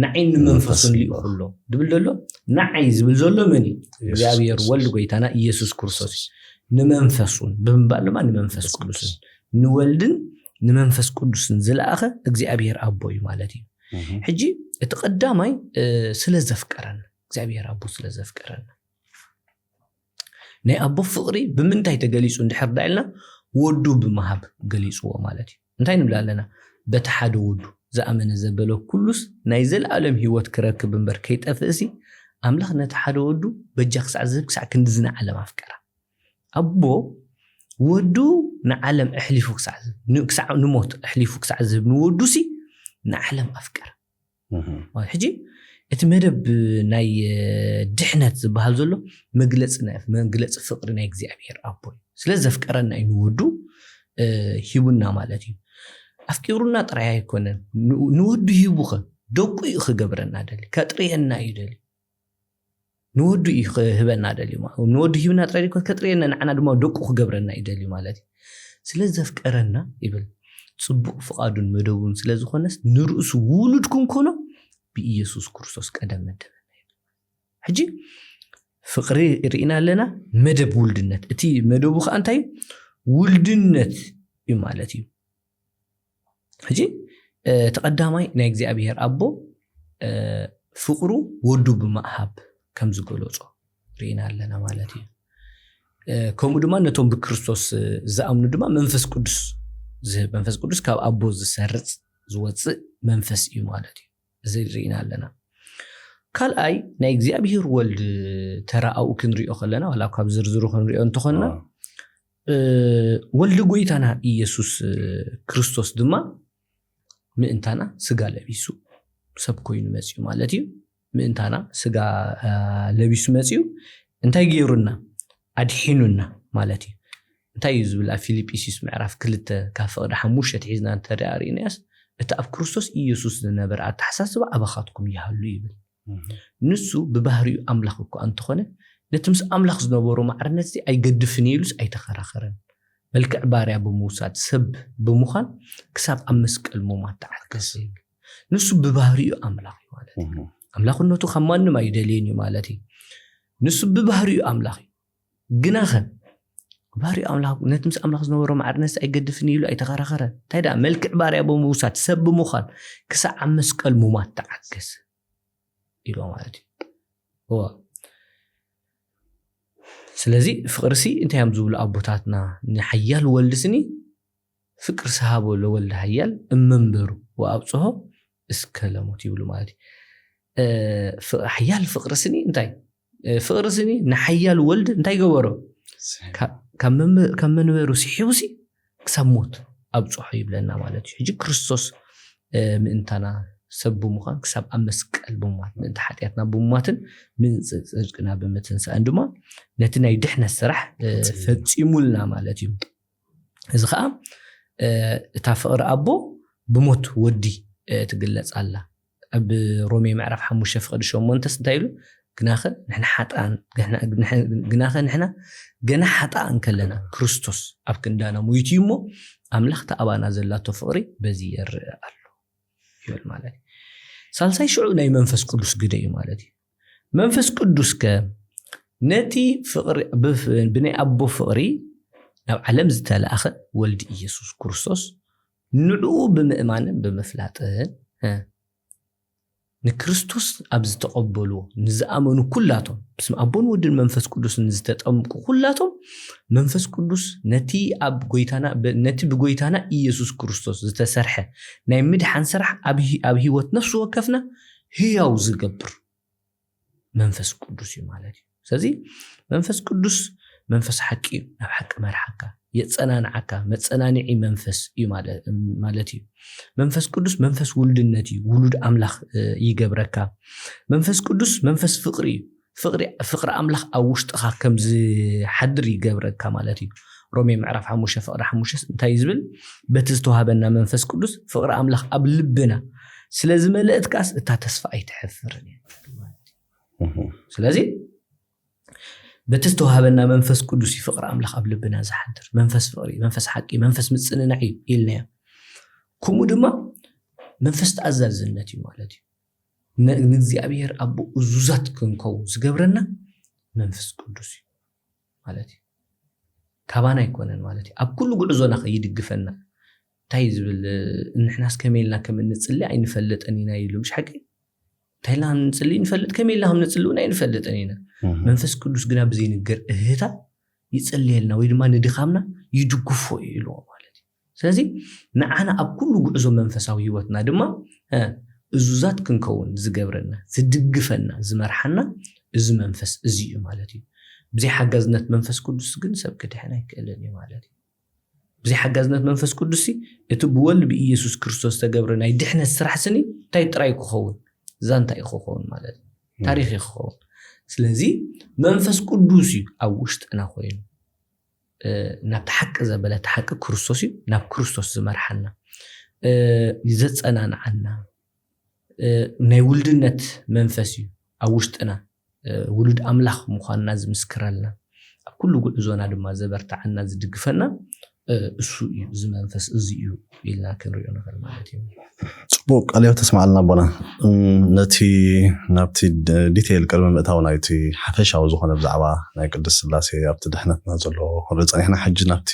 ንዓይን ንመንፈሱን ልኢኹ ኣሎ ድብል ዘሎ። ንዓይ ዝብል ዘሎ መን እዩ? እግዚኣብሔር ወልድ ጎይታና ኢየሱስ ክርስቶስ እዩ። ንመንፈሱን ብምባል ድማ ንመንፈስ ቅዱስን ንወልድን ንመንፈስ ቅዱስን ዝለኣኸ እግዚኣብሔር ኣቦ እዩ ማለት እዩ። ሕጂ እቲ ቀዳማይ ስለ ዘፍቀረና፣ እግዚኣብሔር ኣቦ ስለ ዘፍቀረና፣ ናይ ኣቦ ፍቕሪ ብምንታይ ተገሊጹ እንድሕር ዳ ኢልና፣ ወዱ ብምሃብ ገሊጽዎ ማለት እዩ። እንታይ ንብል ኣለና? በቲ ሓደ ወዱ ዝኣመነ ዘበለ ኩሉስ ናይ ዘለኣለም ህይወት ክረክብ እምበር ከይጠፍእሲ፣ ኣምላኽ ነቲ ሓደ ወዱ በጃ ክሳዕ ዝህብ ክሳዕ ክንድዚ ንዓለም ኣፍቀራ። ኣቦ ወዱ ንዓለም ኣሕሊፉ ክሳዕ ዝህብ፣ ን- ክሳዕ ንሞት ኣሕሊፉ ክሳዕ ዝህብ ንወዱሲ ንዓለም ኣፍቀራ። ማለት ሕጂ እቲ መደብ ናይ ድሕነት ዝበሃል ዘሎ መግለፂ ናይ መግለፂ ፍቅሪ ናይ እግዚኣብሔር ኣቦ እዩ። ስለ ዘፍቀረና እዩ ንወዱ ሂቡና ማለት እዩ። ኣፍቂሩና ጥራይ ኣይኮነን፣ ንወዱ ሂቡኸ ደቁ እዩ ክገብረና ደሊ፣ ከጥርየና እዩ ደሊ። ንወዱ እዩ ክህበና ደልዩ። ንወዱ ሂብና ጥራይ ዘይኮነ ከጥርየና፣ ንዓና ድማ ደቁ ክገብረና እዩ ደልዩ ማለት እዩ። ስለ ዘፍቀረና ይብል፣ ፅቡቅ ፍቃዱን መደቡን ስለ ዝኾነስ ንርእሱ ውሉድ ክንኮኖ ብኢየሱስ ክርስቶስ ቀደም መደበና ይብል። ሕጂ ፍቅሪ ርኢና ኣለና፣ መደብ ውልድነት። እቲ መደቡ ከዓ እንታይ እዩ? ውልድነት እዩ ማለት እዩ። ሕጂ እቲ ቀዳማይ ናይ እግዚኣብሔር ኣቦ ፍቅሩ ወዱ ብምሃብ ከም ዝገለጾ ርኢና ኣለና ማለት እዩ። ከምኡ ድማ ነቶም ብክርስቶስ ዝኣምኑ ድማ መንፈስ ቅዱስ ዝህብ፣ መንፈስ ቅዱስ ካብ ኣቦ ዝሰርጽ ዝወፅእ መንፈስ እዩ ማለት እዩ። እዚ ርኢና ኣለና። ካልኣይ ናይ እግዚኣብሔር ወልድ ተራ ኣብኡ ክንሪኦ ከለና፣ ዋላ ካብ ዝርዝሩ ክንሪኦ እንተኾንና፣ ወልዲ ጎይታና ኢየሱስ ክርስቶስ ድማ ምእንታና ስጋ ለቢሱ ሰብ ኮይኑ መፅዩ ማለት እዩ። ምእንታና ስጋ ለቢሱ መፅዩ እንታይ ገይሩና? ኣድሒኑና ማለት እዩ። እንታይ እዩ ዝብል? ኣብ ፊልጵስዩስ ምዕራፍ ክልተ ካብ ፍቕዲ ሓሙሽተ ትሒዝና እንተሪኣ ርኢናያስ፣ እቲ ኣብ ክርስቶስ ኢየሱስ ዝነበረ ኣተሓሳስባ ኣባኻትኩም ይሃሉ ይብል። ንሱ ብባህሪኡ ኣምላኽ እኳ እንተኾነ፣ ነቲ ምስ ኣምላኽ ዝነበሮ ማዕርነት እዚ ኣይገድፍን እየ ኢሉስ ኣይተኸራኸረን። መልክዕ ባርያ ብምውሳድ ሰብ ብምዃን ክሳብ ኣብ መስቀል ምሟት ተዓገሰ ይብል። ንሱ ብባህሪኡ ኣምላኽ እዩ ማለት እዩ። ኣምላኽነቱ ካብ ማንም ኣይደልየን እዩ ማለት እዩ። ንሱ ብባህሪኡ ኣምላኽ እዩ። ግናኸ ባህሪኡ ኣምላኽ፣ ነቲ ምስ ኣምላኽ ዝነበሮ ማዕርነት ኣይገድፍን ኢሉ ኣይተኸራኸረን። እንታይ ደኣ፣ መልክዕ ባርያ ብምውሳድ ሰብ ብምዃን ክሳዕ ኣብ መስቀል ምሟት ተዓገሰ ኢሎ ማለት እዩ። እዋ ስለዚ ፍቅርሲ እንታይ እዮም ዝብሉ ኣቦታትና? ንሓያል ወልድስኒ ፍቅር ሰሃቦ ለወልድ ሓያል እመንበሩ ወኣብጽሖ እስከ ለሞት ይብሉ ማለት እዩ። ሓያል ፍቅርስኒ እንታይ ፍቅርስኒ ንሓያል ወልድ እንታይ ገበሮ? ካብ መንበሩ ስሒቡሲ ክሳብ ሞት ኣብፅሖ ይብለና ማለት እዩ። ሕጂ ክርስቶስ ምእንታና ሰብ ብምዃን ክሳብ ኣብ መስቀል ብምማት፣ ምእንቲ ሓጢኣትና ብምማትን ምእንቲ ጽድቅና ብምትንሳእን ድማ ነቲ ናይ ድሕነት ስራሕ ፈጺሙልና ማለት እዩ። እዚ ከዓ እታ ፍቕሪ ኣቦ ብሞት ወዲ ትግለጽ ኣላ። ኣብ ሮሜ ምዕራፍ ሓሙሽተ ፍቕዲ ሸሞንተስ እንታይ ኢሉ? ግናኸ ንሕና ሓጥኣን፣ ግናኸ ንሕና ገና ሓጥኣን ከለና ክርስቶስ ኣብ ክንዳና ሞይቱ እዩ እሞ ኣምላኽ ተኣባና ዘላቶ ፍቕሪ በዚ የርእ ኣሎ ይብል ማለት እዩ። ሳልሳይ ሽዑ ናይ መንፈስ ቅዱስ ግደ እዩ ማለት እዩ። መንፈስ ቅዱስ ከ ነቲ ፍቕሪ ብናይ ኣቦ ፍቕሪ ናብ ዓለም ዝተላእኸ ወልዲ ኢየሱስ ክርስቶስ ንዕኡ ብምእማንን ብምፍላጥን ንክርስቶስ ኣብ ዝተቐበልዎ ንዝኣመኑ ኩላቶም ብስም ኣቦን ወድን መንፈስ ቅዱስን ዝተጠምቁ ኩላቶም መንፈስ ቅዱስ ነቲ ኣብ ጎይታና ነቲ ብጎይታና ኢየሱስ ክርስቶስ ዝተሰርሐ ናይ ምድሓን ስራሕ ኣብ ህይወት ነፍሲ ወከፍና ህያው ዝገብር መንፈስ ቅዱስ እዩ ማለት እዩ። ስለዚ መንፈስ ቅዱስ መንፈስ ሓቂ እዩ፣ ናብ ሓቂ መርሓካ፣ የጸናንዓካ፣ መጸናንዒ መንፈስ እዩ ማለት እዩ። መንፈስ ቅዱስ መንፈስ ውልድነት እዩ፣ ውሉድ ኣምላኽ ይገብረካ። መንፈስ ቅዱስ መንፈስ ፍቕሪ እዩ፣ ፍቕሪ ኣምላኽ ኣብ ውሽጥኻ ከም ዝሓድር ይገብረካ ማለት እዩ። ሮሜ ምዕራፍ ሓሙሽተ ፍቕሪ ሓሙሽተ እንታይ እዩ ዝብል? በቲ ዝተዋህበና መንፈስ ቅዱስ ፍቕሪ ኣምላኽ ኣብ ልብና ስለ ዝመለእት ከኣስ እታ ተስፋ ኣይትሐፍርን እያ። ስለዚ በቲ ዝተዋህበና መንፈስ ቅዱስ እዩ ፍቕሪ ኣምላኽ ኣብ ልብና ዝሓድር። መንፈስ ፍቕሪ፣ መንፈስ ሓቂ፣ መንፈስ ምጽንናዕ እዩ ኢልናዮ። ከምኡ ድማ መንፈስ ተኣዛዝነት እዩ ማለት እዩ። ንእግዚኣብሔር ኣቦ እዙዛት ክንከውን ዝገብረና መንፈስ ቅዱስ እዩ ማለት እዩ። ካባና ኣይኮነን ማለት እዩ። ኣብ ኩሉ ጉዕዞና ከይድግፈና እንታይ ዝብል? ንሕናስ ከመይ ኢልና ከም እንጽሊ ኣይንፈልጥን ኢና ይብሉ። ምሽ ሓቂ እንታይ ኢልና ንጽሊ ንፈልጥ፣ ከመይ ኢልና ከም ንጽሊ እውን ኣይንፈልጥን ኢና። መንፈስ ቅዱስ ግና ብዘይንገር እህታ ይጸልየልና ወይ ድማ ንድኻምና ይድግፎ እዩ ኢልዎ ማለት እዩ። ስለዚ ንዓና ኣብ ኩሉ ጉዕዞ መንፈሳዊ ህይወትና ድማ እዙዛት ክንከውን ዝገብረና፣ ዝድግፈና፣ ዝመርሓና እዚ መንፈስ እዚ እዩ ማለት እዩ። ብዘይ ሓጋዝነት መንፈስ ቅዱስ ግን ሰብ ክድሕን ኣይክእልን እዩ ማለት እዩ። ብዘይ ሓጋዝነት መንፈስ ቅዱስ እቲ ብወልድ ብኢየሱስ ክርስቶስ ዝተገብረ ናይ ድሕነት ስራሕ ስኒ እንታይ ጥራይ ክኸውን? ዛንታ እዩ ክኸውን ማለት እዩ። ታሪኽ እዩ ክኸውን። ስለዚ መንፈስ ቅዱስ እዩ ኣብ ውሽጥና ኮይኑ ናብቲ ሓቂ ዘበለ፣ እቲ ሓቂ ክርስቶስ እዩ። ናብ ክርስቶስ ዝመርሓና፣ ዘጸናንዓና ናይ ውልድነት መንፈስ እዩ ኣብ ውሽጥና፣ ውሉድ ኣምላኽ ምዃንና ዝምስክረልና፣ ኣብ ኩሉ ጉዕዞና ድማ ዘበርትዓና ዝድግፈና እሱ እዩ። እዚ መንፈስ እዚ እዩ ኢልና ክንሪኦ ንኽእል ማለት እዩ። ጽቡቅ ቃል ሕይወት ተስማዓልና ኣቦና። ነቲ ናብቲ ዲቴይል ቅድሚ ምእታው ናይቲ ሓፈሻዊ ዝኾነ ብዛዕባ ናይ ቅድስት ስላሴ ኣብቲ ድሕነትና ዘሎ ክንርኢ ጸኒሕና፣ ሕጂ ናብቲ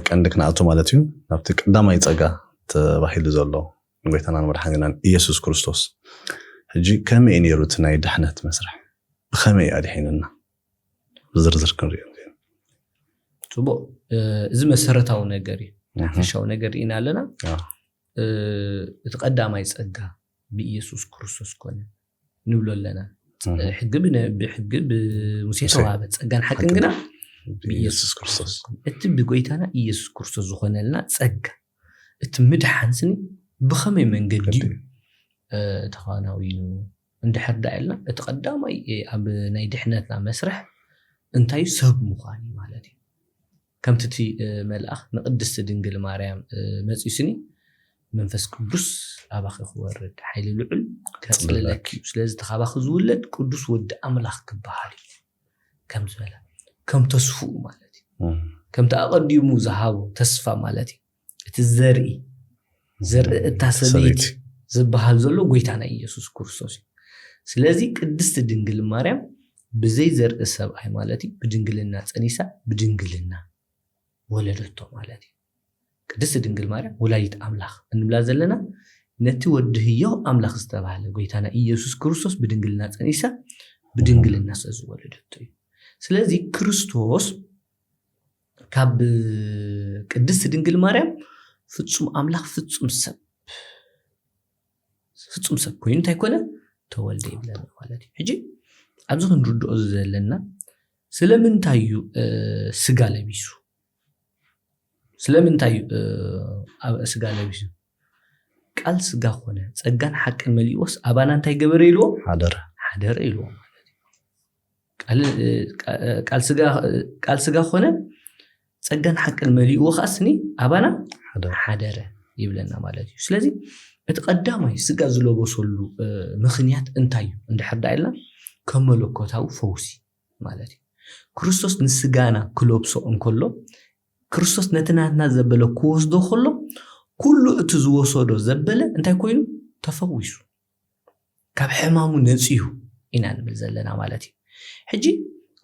ቀንዲ ክንኣቱ ማለት እዩ። ናብቲ ቀዳማይ ጸጋ ተባሂሉ ዘሎ ንጎይታናን መድሓኒናን ኢየሱስ ክርስቶስ ሕጂ ከመይ እዩ ነይሩ እቲ ናይ ድሕነት መስርሕ? ብኸመይ እዩ ኣድሒኑና? ብዝርዝር ክንሪኦ። ጽቡቅ፣ እዚ መሰረታዊ ነገር እዩ። ሓፈሻዊ ነገር ርኢና ኣለና። እቲ ቀዳማይ ጸጋ ብኢየሱስ ክርስቶስ ኮነ ንብሎ ኣለና። ሕጊ ብሕጊ ብሙሴ ተዋህበ፣ ጸጋን ሓቅን ግና ብኢየሱስ ክርስቶስ። እቲ ብጎይታና ኢየሱስ ክርስቶስ ዝኾነልና ጸጋ፣ እቲ ምድሓን ስኒ ብኸመይ መንገዲ እዩ ተኸናዊኑ? እንድሕር ዳ ኢልና፣ እቲ ቀዳማይ ኣብ ናይ ድሕነትና መስርሕ እንታይ እዩ? ሰብ ምዃን እዩ ማለት እዩ። ከምቲ እቲ መልኣኽ ንቅድስቲ ድንግል ማርያም መጺኡ ስኒ፣ መንፈስ ቅዱስ ኣባኺ ክወርድ፣ ሓይሊ ልዑል ከጽልለኪ እዩ፣ ስለዚ እቲ ካባኺ ዝውለድ ቅዱስ ወዲ ኣምላኽ ክበሃል እዩ ከም ዝበለ፣ ከም ተስፍኡ ማለት እዩ። ከምቲ ኣቐዲሙ ዝሃቦ ተስፋ ማለት እዩ። እቲ ዘርኢ፣ ዘርኢ እታ ሰበይቲ ዝበሃል ዘሎ ጎይታና ኢየሱስ ክርስቶስ እዩ። ስለዚ ቅድስቲ ድንግል ማርያም ብዘይ ዘርኢ ሰብኣይ ማለት እዩ፣ ብድንግልና ጸኒሳ፣ ብድንግልና ወለደቶ ማለት እዩ። ቅድስቲ ድንግል ማርያም ወላዲት ኣምላኽ እንብላ ዘለና ነቲ ወዲ ህያው ኣምላኽ ዝተባህለ ጎይታና ኢየሱስ ክርስቶስ ብድንግልና ጸኒሳ፣ ብድንግልና ስለ ዝወለደቶ እዩ። ስለዚ ክርስቶስ ካብ ቅድስቲ ድንግል ማርያም ፍጹም ኣምላኽ ፍጹም ሰብ፣ ፍጹም ሰብ ኮይኑ እንታይ ኮነ? ተወልደ ይብለና ማለት እዩ። ሕጂ ኣብዚ ክንርድኦ ዘለና ስለምንታይ እዩ ስጋ ለቢሱ? ስለምንታይ እዩ ኣብ ስጋ ለቢሱ? ቃል ስጋ ኮነ፣ ጸጋን ሓቅን መሊእዎስ ኣባና እንታይ ገበረ ኢልዎ? ሓደረ። ሓደረ ኢልዎ ማለት እዩ። ቃል ስጋ ኮነ፣ ጸጋን ሓቅን መሊእዎ ከኣ ስኒ ኣባና ሓደረ ይብለና ማለት እዩ። ስለዚ እቲ ቀዳማይ ስጋ ዝለበሰሉ ምኽንያት እንታይ እዩ እንድሕር ዳ ኢልና፣ ከም መለኮታዊ ፈውሲ ማለት እዩ። ክርስቶስ ንስጋና ክለብሶ እንከሎ፣ ክርስቶስ ነቲ ናትና ዘበለ ክወስዶ ከሎ፣ ኩሉ እቲ ዝወሰዶ ዘበለ እንታይ ኮይኑ? ተፈዊሱ፣ ካብ ሕማሙ ነጺሁ ኢና ንብል ዘለና ማለት እዩ። ሕጂ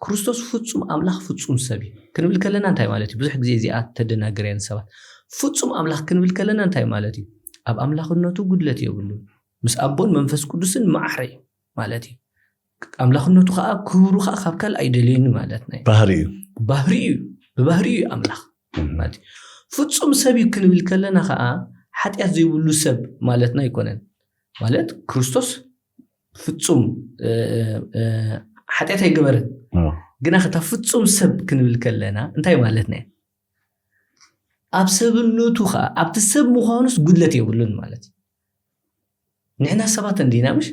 ክርስቶስ ፍጹም ኣምላኽ ፍጹም ሰብ እዩ ክንብል ከለና እንታይ ማለት እዩ? ብዙሕ ግዜ እዚኣ ተደናግር እያ ንሰባት። ፍጹም ኣምላኽ ክንብል ከለና እንታይ ማለት እዩ? ኣብ ኣምላኽነቱ ጉድለት የብሉን፣ ምስ ኣቦን መንፈስ ቅዱስን ማዕረ እዩ ማለት እዩ። ኣምላኽነቱ ከዓ ክብሩ ከዓ ካብ ካልእ ኣይደልየኒ ማለት ናይ ባህሪ እዩ። ባህሪ እዩ። ብባህሪ እዩ ኣምላኽ ማለት እዩ። ፍጹም ሰብ እዩ ክንብል ከለና ከዓ ሓጢኣት ዘይብሉ ሰብ ማለትና ኣይኮነን። ማለት ክርስቶስ ፍጹም ሓጢኣት ኣይገበረን። ግና ከታ ፍጹም ሰብ ክንብል ከለና እንታይ ማለትና እዩ? ኣብ ሰብነቱ ከዓ ኣብቲ ሰብ ምዃኑስ ጉድለት የብሉን ማለት እዩ። ንሕና ሰባት እንዲና ምሽ?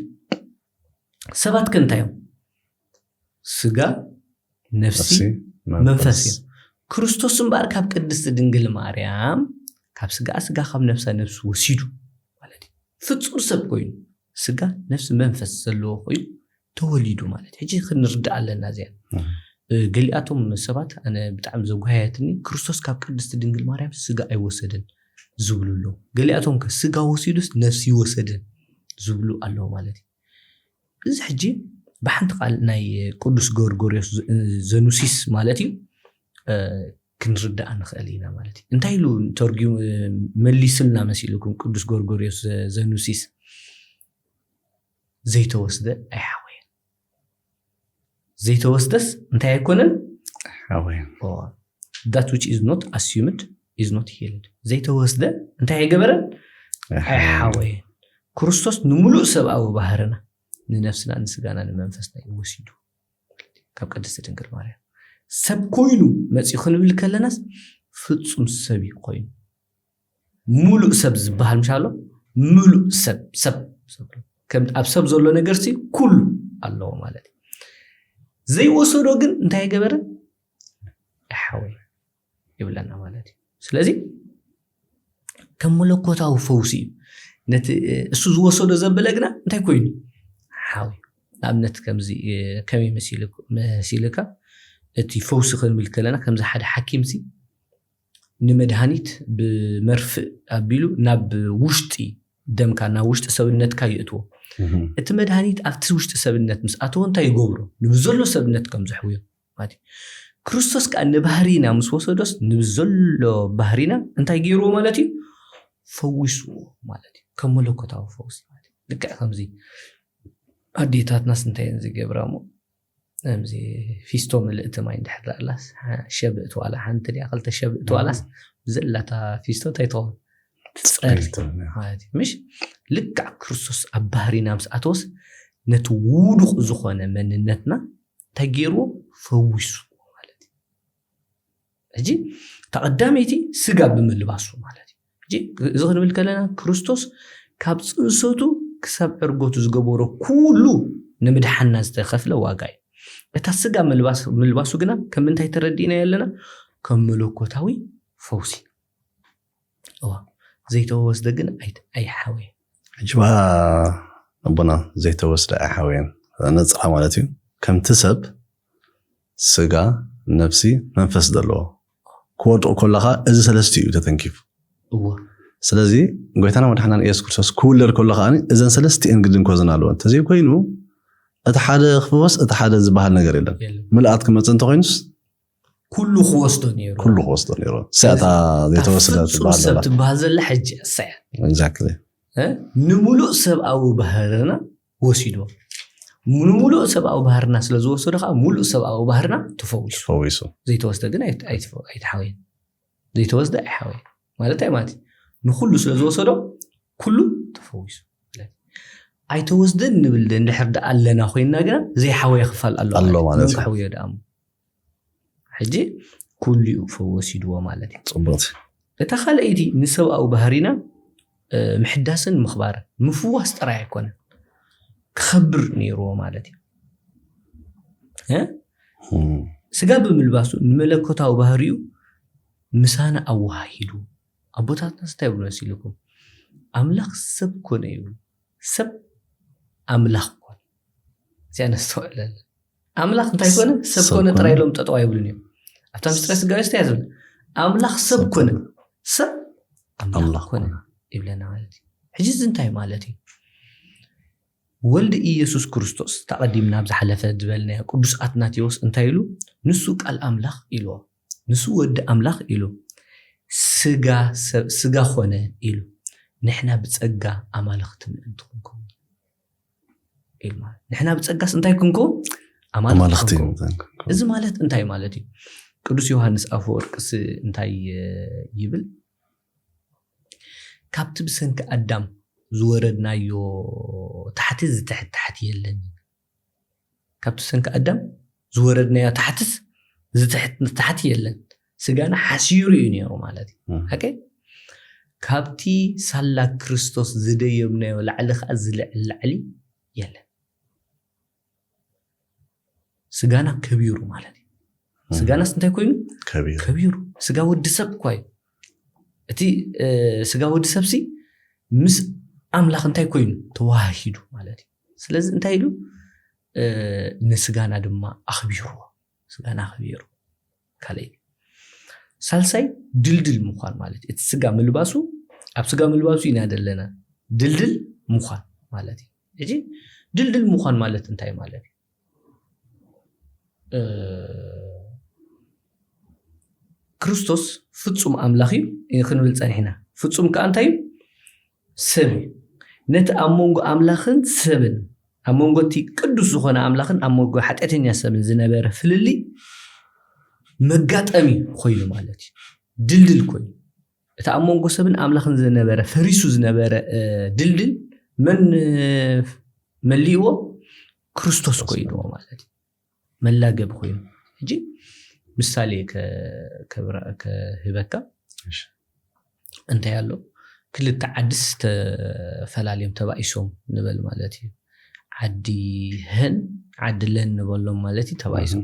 ሰባት ከ እንታይ እዮም? ስጋ፣ ነፍሲ፣ መንፈስ እዮም። ክርስቶስ እምበኣር ካብ ቅድስቲ ድንግል ማርያም ካብ ስጋ ስጋ ካብ ነፍሳ ነፍሲ ወሲዱ ማለት እዩ። ፍጹም ሰብ ኮይኑ ስጋ ነፍሲ መንፈስ ዘለዎ ኮይኑ ተወሊዱ ማለት እዩ። ሕጂ ክንርዳእ ኣለና እዚኣ። ገሊኣቶም ሰባት ኣነ ብጣዕሚ ዘጓየትኒ ክርስቶስ ካብ ቅድስቲ ድንግል ማርያም ስጋ ኣይወሰደን ዝብሉ ኣለዉ። ገሊኣቶም ከ ስጋ ወሲዱስ ነፍሲ ይወሰደን ዝብሉ ኣለዉ ማለት እዩ። እዚ ሕጂ ብሓንቲ ቃል ናይ ቅዱስ ጎርጎርዮስ ዘኑሲስ ማለት እዩ ክንርዳእ ንኽእል ኢና ማለት እዩ። እንታይ ኢሉ ተርጉሙ መሊስልና መሲልኩም ቅዱስ ጎርጎርዮስ ዘኑሲስ ዘይተወስደ ኣይሓወየን። ዘይተወስደስ እንታይ ኣይኮነን? ሓወየ That which is not assumed is not healed። ዘይተወስደ እንታይ ኣይገበረን? ኣይሓወየን። ክርስቶስ ንምሉእ ሰብኣዊ ባህርና ንነፍስና ንስጋና ንመንፈስና እዩ ወሲዱ። ካብ ቅድስቲ ድንግል ማርያም ሰብ ኮይኑ መፂኡ ክንብል ከለናስ ፍፁም ሰብ እዩ ኮይኑ። ሙሉእ ሰብ ዝበሃል ምሻሎ ሙሉእ ሰብ ሰብ ሰብ ከም ኣብ ሰብ ዘሎ ነገር ሲ ኩሉ ኣለዎ ማለት እዩ። ዘይወሰዶ ግን እንታይ ገበረ? ሓወየ ይብለና ማለት እዩ። ስለዚ ከም መለኮታዊ ፈውሲ እዩ። ነቲ እሱ ዝወሰዶ ዘበለ ግና እንታይ ኮይኑ? ሓዊ ንኣብነት ከምዚ ከመይ መሲልካ እቲ ፈውሲ ክንብል ከለና ከምዚ ሓደ ሓኪም ሲ ንመድሃኒት ብመርፍእ ኣቢሉ ናብ ውሽጢ ደምካ ናብ ውሽጢ ሰብነትካ ይእትዎ። እቲ መድሃኒት ኣብቲ ውሽጢ ሰብነት ምስ ኣተወ እንታይ ይገብሮ? ንብዘሎ ሰብነት ከም ዘሕውዮ ማለት እዩ። ክርስቶስ ከዓ ንባህሪና ምስ ወሰዶስ ንብዘሎ ባህሪና እንታይ ገይርዎ ማለት እዩ? ፈዊስዎ ማለት እዩ። ከም መለኮታዊ ፈውሲ ማለት እዩ። ልክዕ ከምዚ ኣዴታትናስ እንታይ እየን ዝገብራ እሞ ከምዚ ፊስቶ ምልእቲ ማይ እንድሕር ኣላስ ሸብእቲ ዋላ ሓንቲ ድያ ክልተ ሸብእቲ ዋላስ ብዘላታ ፊስቶ እንታይ ትኸውን? ትፀሪ ማለት እዩ። ምሽ ልክዕ ክርስቶስ ኣብ ባህሪና ምስ ኣተወስ ነቲ ውዱቕ ዝኾነ መንነትና እንታይ ገይርዎ? ፈዊሱ ማለት እዩ። ሕጂ እታ ቀዳመይቲ ስጋ ብምልባሱ ማለት እዩ። ሕጂ እዚ ክንብል ከለና ክርስቶስ ካብ ፅንሰቱ ክሳብ ዕርገቱ ዝገበሮ ኩሉ ንምድሓና ዝተኸፍለ ዋጋ እዩ። እታ ስጋ ምልባስ- ምልባሱ ግና ከም ምንታይ ተረዲእና ኣለና? ከም መለኮታዊ ፈውሲ። እዋ ዘይተወስደ ግን ኣይት- ኣይሓወየ። ሕጂ ባ ኣቦና ዘይተወስደ ኣይሓወየን ነፅራ ማለት እዩ። ከምቲ ሰብ ስጋ፣ ነፍሲ፣ መንፈስ ዘለዎ ክወድቕ ከለኻ እዚ ሰለስቲኡ እዩ ተተንኪፉ። እዎ ስለዚ ጎይታና መድሓናን ኢየሱስ ክርስቶስ ክውለድ ከሎ ከዓ እዘን ሰለስቲኤን ግድን ክወዝና ኣለዎ። እንተዘይኮይኑ እቲ ሓደ ክፍወስ እቲ ሓደ ዝበሃል ነገር የለን። የለን። ምልኣት ክመፅእ እንተኮይኑስ ኩሉ ክወስዶ ነይሩ። ኩሉ ክወስዶ ነይሩ። ስያታ ዘይተወሰደ ፍጹም ትበሃል ሰብ ዘላ። ትበሃል ዘላ ሕጂ እሳያ Exactly። እ? ንምሉእ ሰብኣዊ ባህርና ወሲድዎ። ንምሉእ ሰብኣዊ ባህርና ስለ ዝወሰዶ ከዓ ሙሉእ ሰብኣዊ ባህርና ተፈዊሱ። ፈዊሱ። ዘይተወስደ ግን ኣይት- ኣይትፈ- ኣይትሓወየን። ዘይተወስደ ኣይሓወየን ማለት እንታይ ማለት እዩ? ንኩሉ ስለ ዝወሰዶ ኩሉ ተፈዊሱ። ኣይተወስደን ንብል ደ እንድሕር ደኣ ኣለና ኮይንና ግና ዘይሓወየ ክፋል ኣሎ ኣሎ ማለት እዩ። ማለት መን እዩ። ክሕውዮ ደኣ እሞ? ሕጂ ኩሉ እዩ ፈወሲድዎ ማለት እዩ። ፅቡቅ። እታ ካልኣይቲ ንሰብኣዊ ባህሪና እ፣ ምሕዳስን ምኽባርን ምፍዋስ ጥራይ ኣይኮነን ክኸብር ነይርዎ ማለት እዩ። እ? እም፣ ስጋ ብምልባሱ ንመለኮታዊ ባህሪኡ ምሳና ኣወሃሂዱ። ኣቦታትና እንታይ ብሎ መሲልኩም? ኣምላኽ ሰብ ኮነ ይብሉ። ሰብ ኣምላኽ ኮነ። እዚኣ ነስተውዕለላ። ኣምላኽ እንታይ ኮነ? ሰብ ሰብ ኮነ ኮነ። ጥራይ ኢሎም ጠጠው ኣይብሉን እዮም። ኣብታ ምስጢረ ስጋዌ እንታይ ዝብል? ኣምላኽ ሰብ ሰብ ኮነ። ኮነ። ሰብ ኣምላኽ ኣምላኽ ኮነ ኮነ። ይብለና ማለት እዩ። ሕጂ እዚ እንታይ ማለት እዩ? ወልድ ኢየሱስ ክርስቶስ ተቐዲምና ኣብ ዝሓለፈ ዝበልናዮ ቅዱስ ኣትናቴዎስ እንታይ ኢሉ? ንሱ ቃል ኣምላኽ ኢልዎ። ንሱ ወዲ ኣምላኽ ኢሉ። ስጋ ሰብ- ስጋ ኮነ ኢሉ። ንሕና ብጸጋ ኣማልኽቲ ምእንቲ ክንከውን ኢሉ ማለት። ንሕና ብጸጋስ እንታይ ክንከውን? ኣማልኽቲ ኣማልኽቲ ክንከውን። ምእንቲ ክንከውን። እዚ ማለት እንታይ ማለት እዩ? ቅዱስ ዮሃንስ ኣፈወርቅስ እንታይ እ፣ ይብል? ካብቲ ብሰንኪ ኣዳም ዝወረድናዮ ታሕቲ ዝትሕት ታሕቲ የለን። ካብቲ ብሰንኪ ኣዳም ዝወረድናዮ ታሕትስ ዝትሕት ታሕቲ የለን። ስጋና ሓሲሩ እዩ ነይሩ ማለት እዩ። እም፣ ሓቂ ካብቲ ሳላ ክርስቶስ ዝደየብናዮ ላዕሊ ከዓ ዝልዕል ላዕሊ የለን። ስጋና ከቢሩ ማለት እዩ። ስጋናስ እንታይ ኮይኑ? ከቢሩ። ስጋ ወዲ ሰብ እኳ እዩ። እቲ ስጋ ወዲ ሰብሲ ምስ ኣምላኽ እንታይ ኮይኑ? ተዋሂዱ ማለት እዩ። ስለዚ እንታይ ኢሉ? ንስጋና ድማ ኣኽቢርዎ። ስጋና ኣኽቢሩ። ካልኣይ፣ ሳልሳይ፣ ድልድል ምዃን ማለት እዩ። እቲ ስጋ ምልባሱ፣ ኣብ ስጋ ምልባሱ ኢና ዘለና። ድልድል ምዃን ማለት እዩ። ሕጂ ድልድል ምዃን ማለት እንታይ ማለት እዩ? ክርስቶስ ፍጹም ኣምላኽ እዩ ክንብል ጸኒሕና። ፍጹም ከኣ እንታይ እዩ? ሰብ እዩ። ነቲ ኣብ መንጎ ኣምላኽን ሰብን፣ ኣብ መንጎ እቲ ቅዱስ ዝኾነ ኣምላኽን ኣብ መንጎ ሓጢኣተኛ ሰብን ዝነበረ ፍልልይ መጋጠሚ ኮይኑ ማለት እዩ። ድልድል ኮይኑ፣ እቲ ኣብ መንጎ ሰብን ኣምላኽን ዝነበረ፣ ፈሪሱ ዝነበረ ድልድል መን መሊእዎ? ክርስቶስ ኮይንዎ ማለት እዩ። መላገቢ ኮይኑ። ሕጂ ምሳሌ ከህበካ እንታይ ኣሎ? ክልተ ዓድስ ተፈላልዮም ተባኢሶም ንበል ማለት እዩ። ዓዲ ሀን ዓዲ ለን ንበሎም ማለት እዩ። ተባኢሶም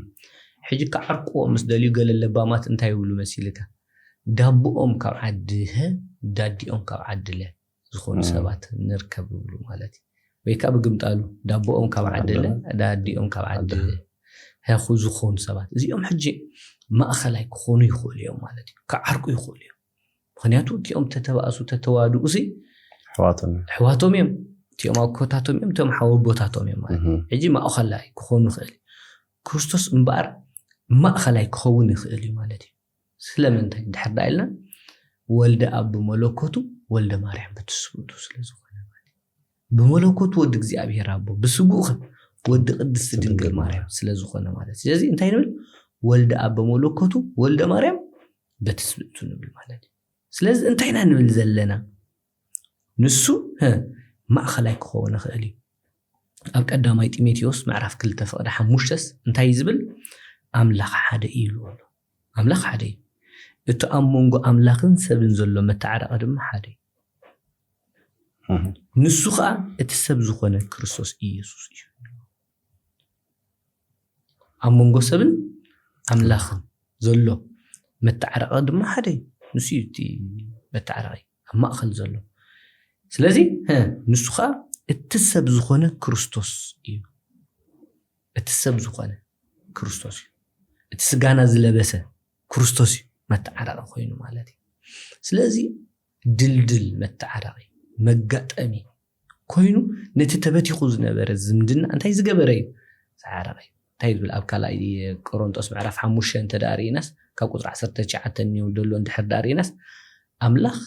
ሕጂ ክዓርቅዎ ምስ ደልዩ ገለ ለባማት እንታይ ይብሉ መሲልካ? ዳቦኦም ካብ ዓዲ ሀ፣ ዳዲኦም ካብ ዓዲ ለ ዝኾኑ ሰባት ንርከብ ይብሉ ማለት እዩ። ወይ ከዓ ብግምጣሉ ዳቦኦም ካብ ዓዲ ለ፣ ዳዲኦም ካብ ዓዲ ሀ ዝኾኑ ሰባት እዚኦም ሕጂ ማእኸላይ ክኾኑ ይኽእሉ እዮም ማለት እዩ። ክዓርቁ ይኽእሉ እዮም። ምክንያቱ እቲኦም ተተባእሱ ተተዋድኡ ሲ ኣሕዋቶም እዮም። ኣሕዋቶም እዮም። እቲኦም ኣኮታቶም እዮም፣ እቶም ሓወቦታቶም እዮም ማለት እዩ። ሕጂ ማእኸላይ ክኾኑ ይኽእል እዩ። ክርስቶስ እምበኣር ማእኸላይ ክኸውን ይኽእል እዩ ማለት እዩ። ስለምንታይ ድሕር ዳ ኢልና ወልደ ኣብ ብመለኮቱ ወልደ ማርያም ብትስብእቱ ስለዝኾነ ማለት እዩ። ብመለኮቱ ወዲ እግዚኣብሔር ኣቦ ብስጉኡ ከ ወዲ ቅድስቲ ድንግል ማርያም ስለዝኾነ ማለት እዩ። ስለዚ እንታይ ንብል? ወልደ ኣብ ብመለኮቱ ወልደ ማርያም በትስብእቱ ንብል ማለት እዩ። ስለዚ እንታይ ኢና ንብል ዘለና? ንሱ ማእኸላይ ክኸውን ይኽእል እዩ። ኣብ ቀዳማይ ጢሞቴዎስ ምዕራፍ ክልተ ፍቕዲ ሓሙሽተስ እንታይ እዩ ዝብል? ኣምላኽ ሓደ እዩ ይብሉ ኣሎ። ኣምላኽ ሓደ እዩ። እቲ ኣብ መንጎ ኣምላኽን ሰብን ዘሎ መተዓረቐ ድማ ሓደ እዩ። ንሱ ከዓ እቲ ሰብ ዝኾነ ክርስቶስ ኢየሱስ እዩ። ኣብ መንጎ ሰብን ኣምላኽን ዘሎ መተዓረቐ ድማ ሓደ እዩ። ንሱ እዩ እቲ መተዓረቐ ኣብ ማእኸል ዘሎ። ስለዚ ንሱ ከዓ እቲ ሰብ ዝኾነ ክርስቶስ እዩ። እቲ ሰብ ዝኾነ ክርስቶስ እዩ። እቲ ስጋና ዝለበሰ ክርስቶስ እዩ መተዓረቐ ኮይኑ ማለት እዩ። ስለዚ ድልድል መተዓረቒ መጋጠሚ ኮይኑ ነቲ ተበቲኹ ዝነበረ ዝምድና እንታይ ዝገበረ እዩ? ዝዓረቐ እዩ። እንታይ ዝብል ኣብ ካልኣይ ቆሮንጦስ ምዕራፍ ሓሙሽተ እንተ ደኣ ርኢናስ ካብ ቁፅሪ ዓሰርተ ትሽዓተ እኒው ደሎ እንድሕር ደኣ ርኢናስ ኣምላኽ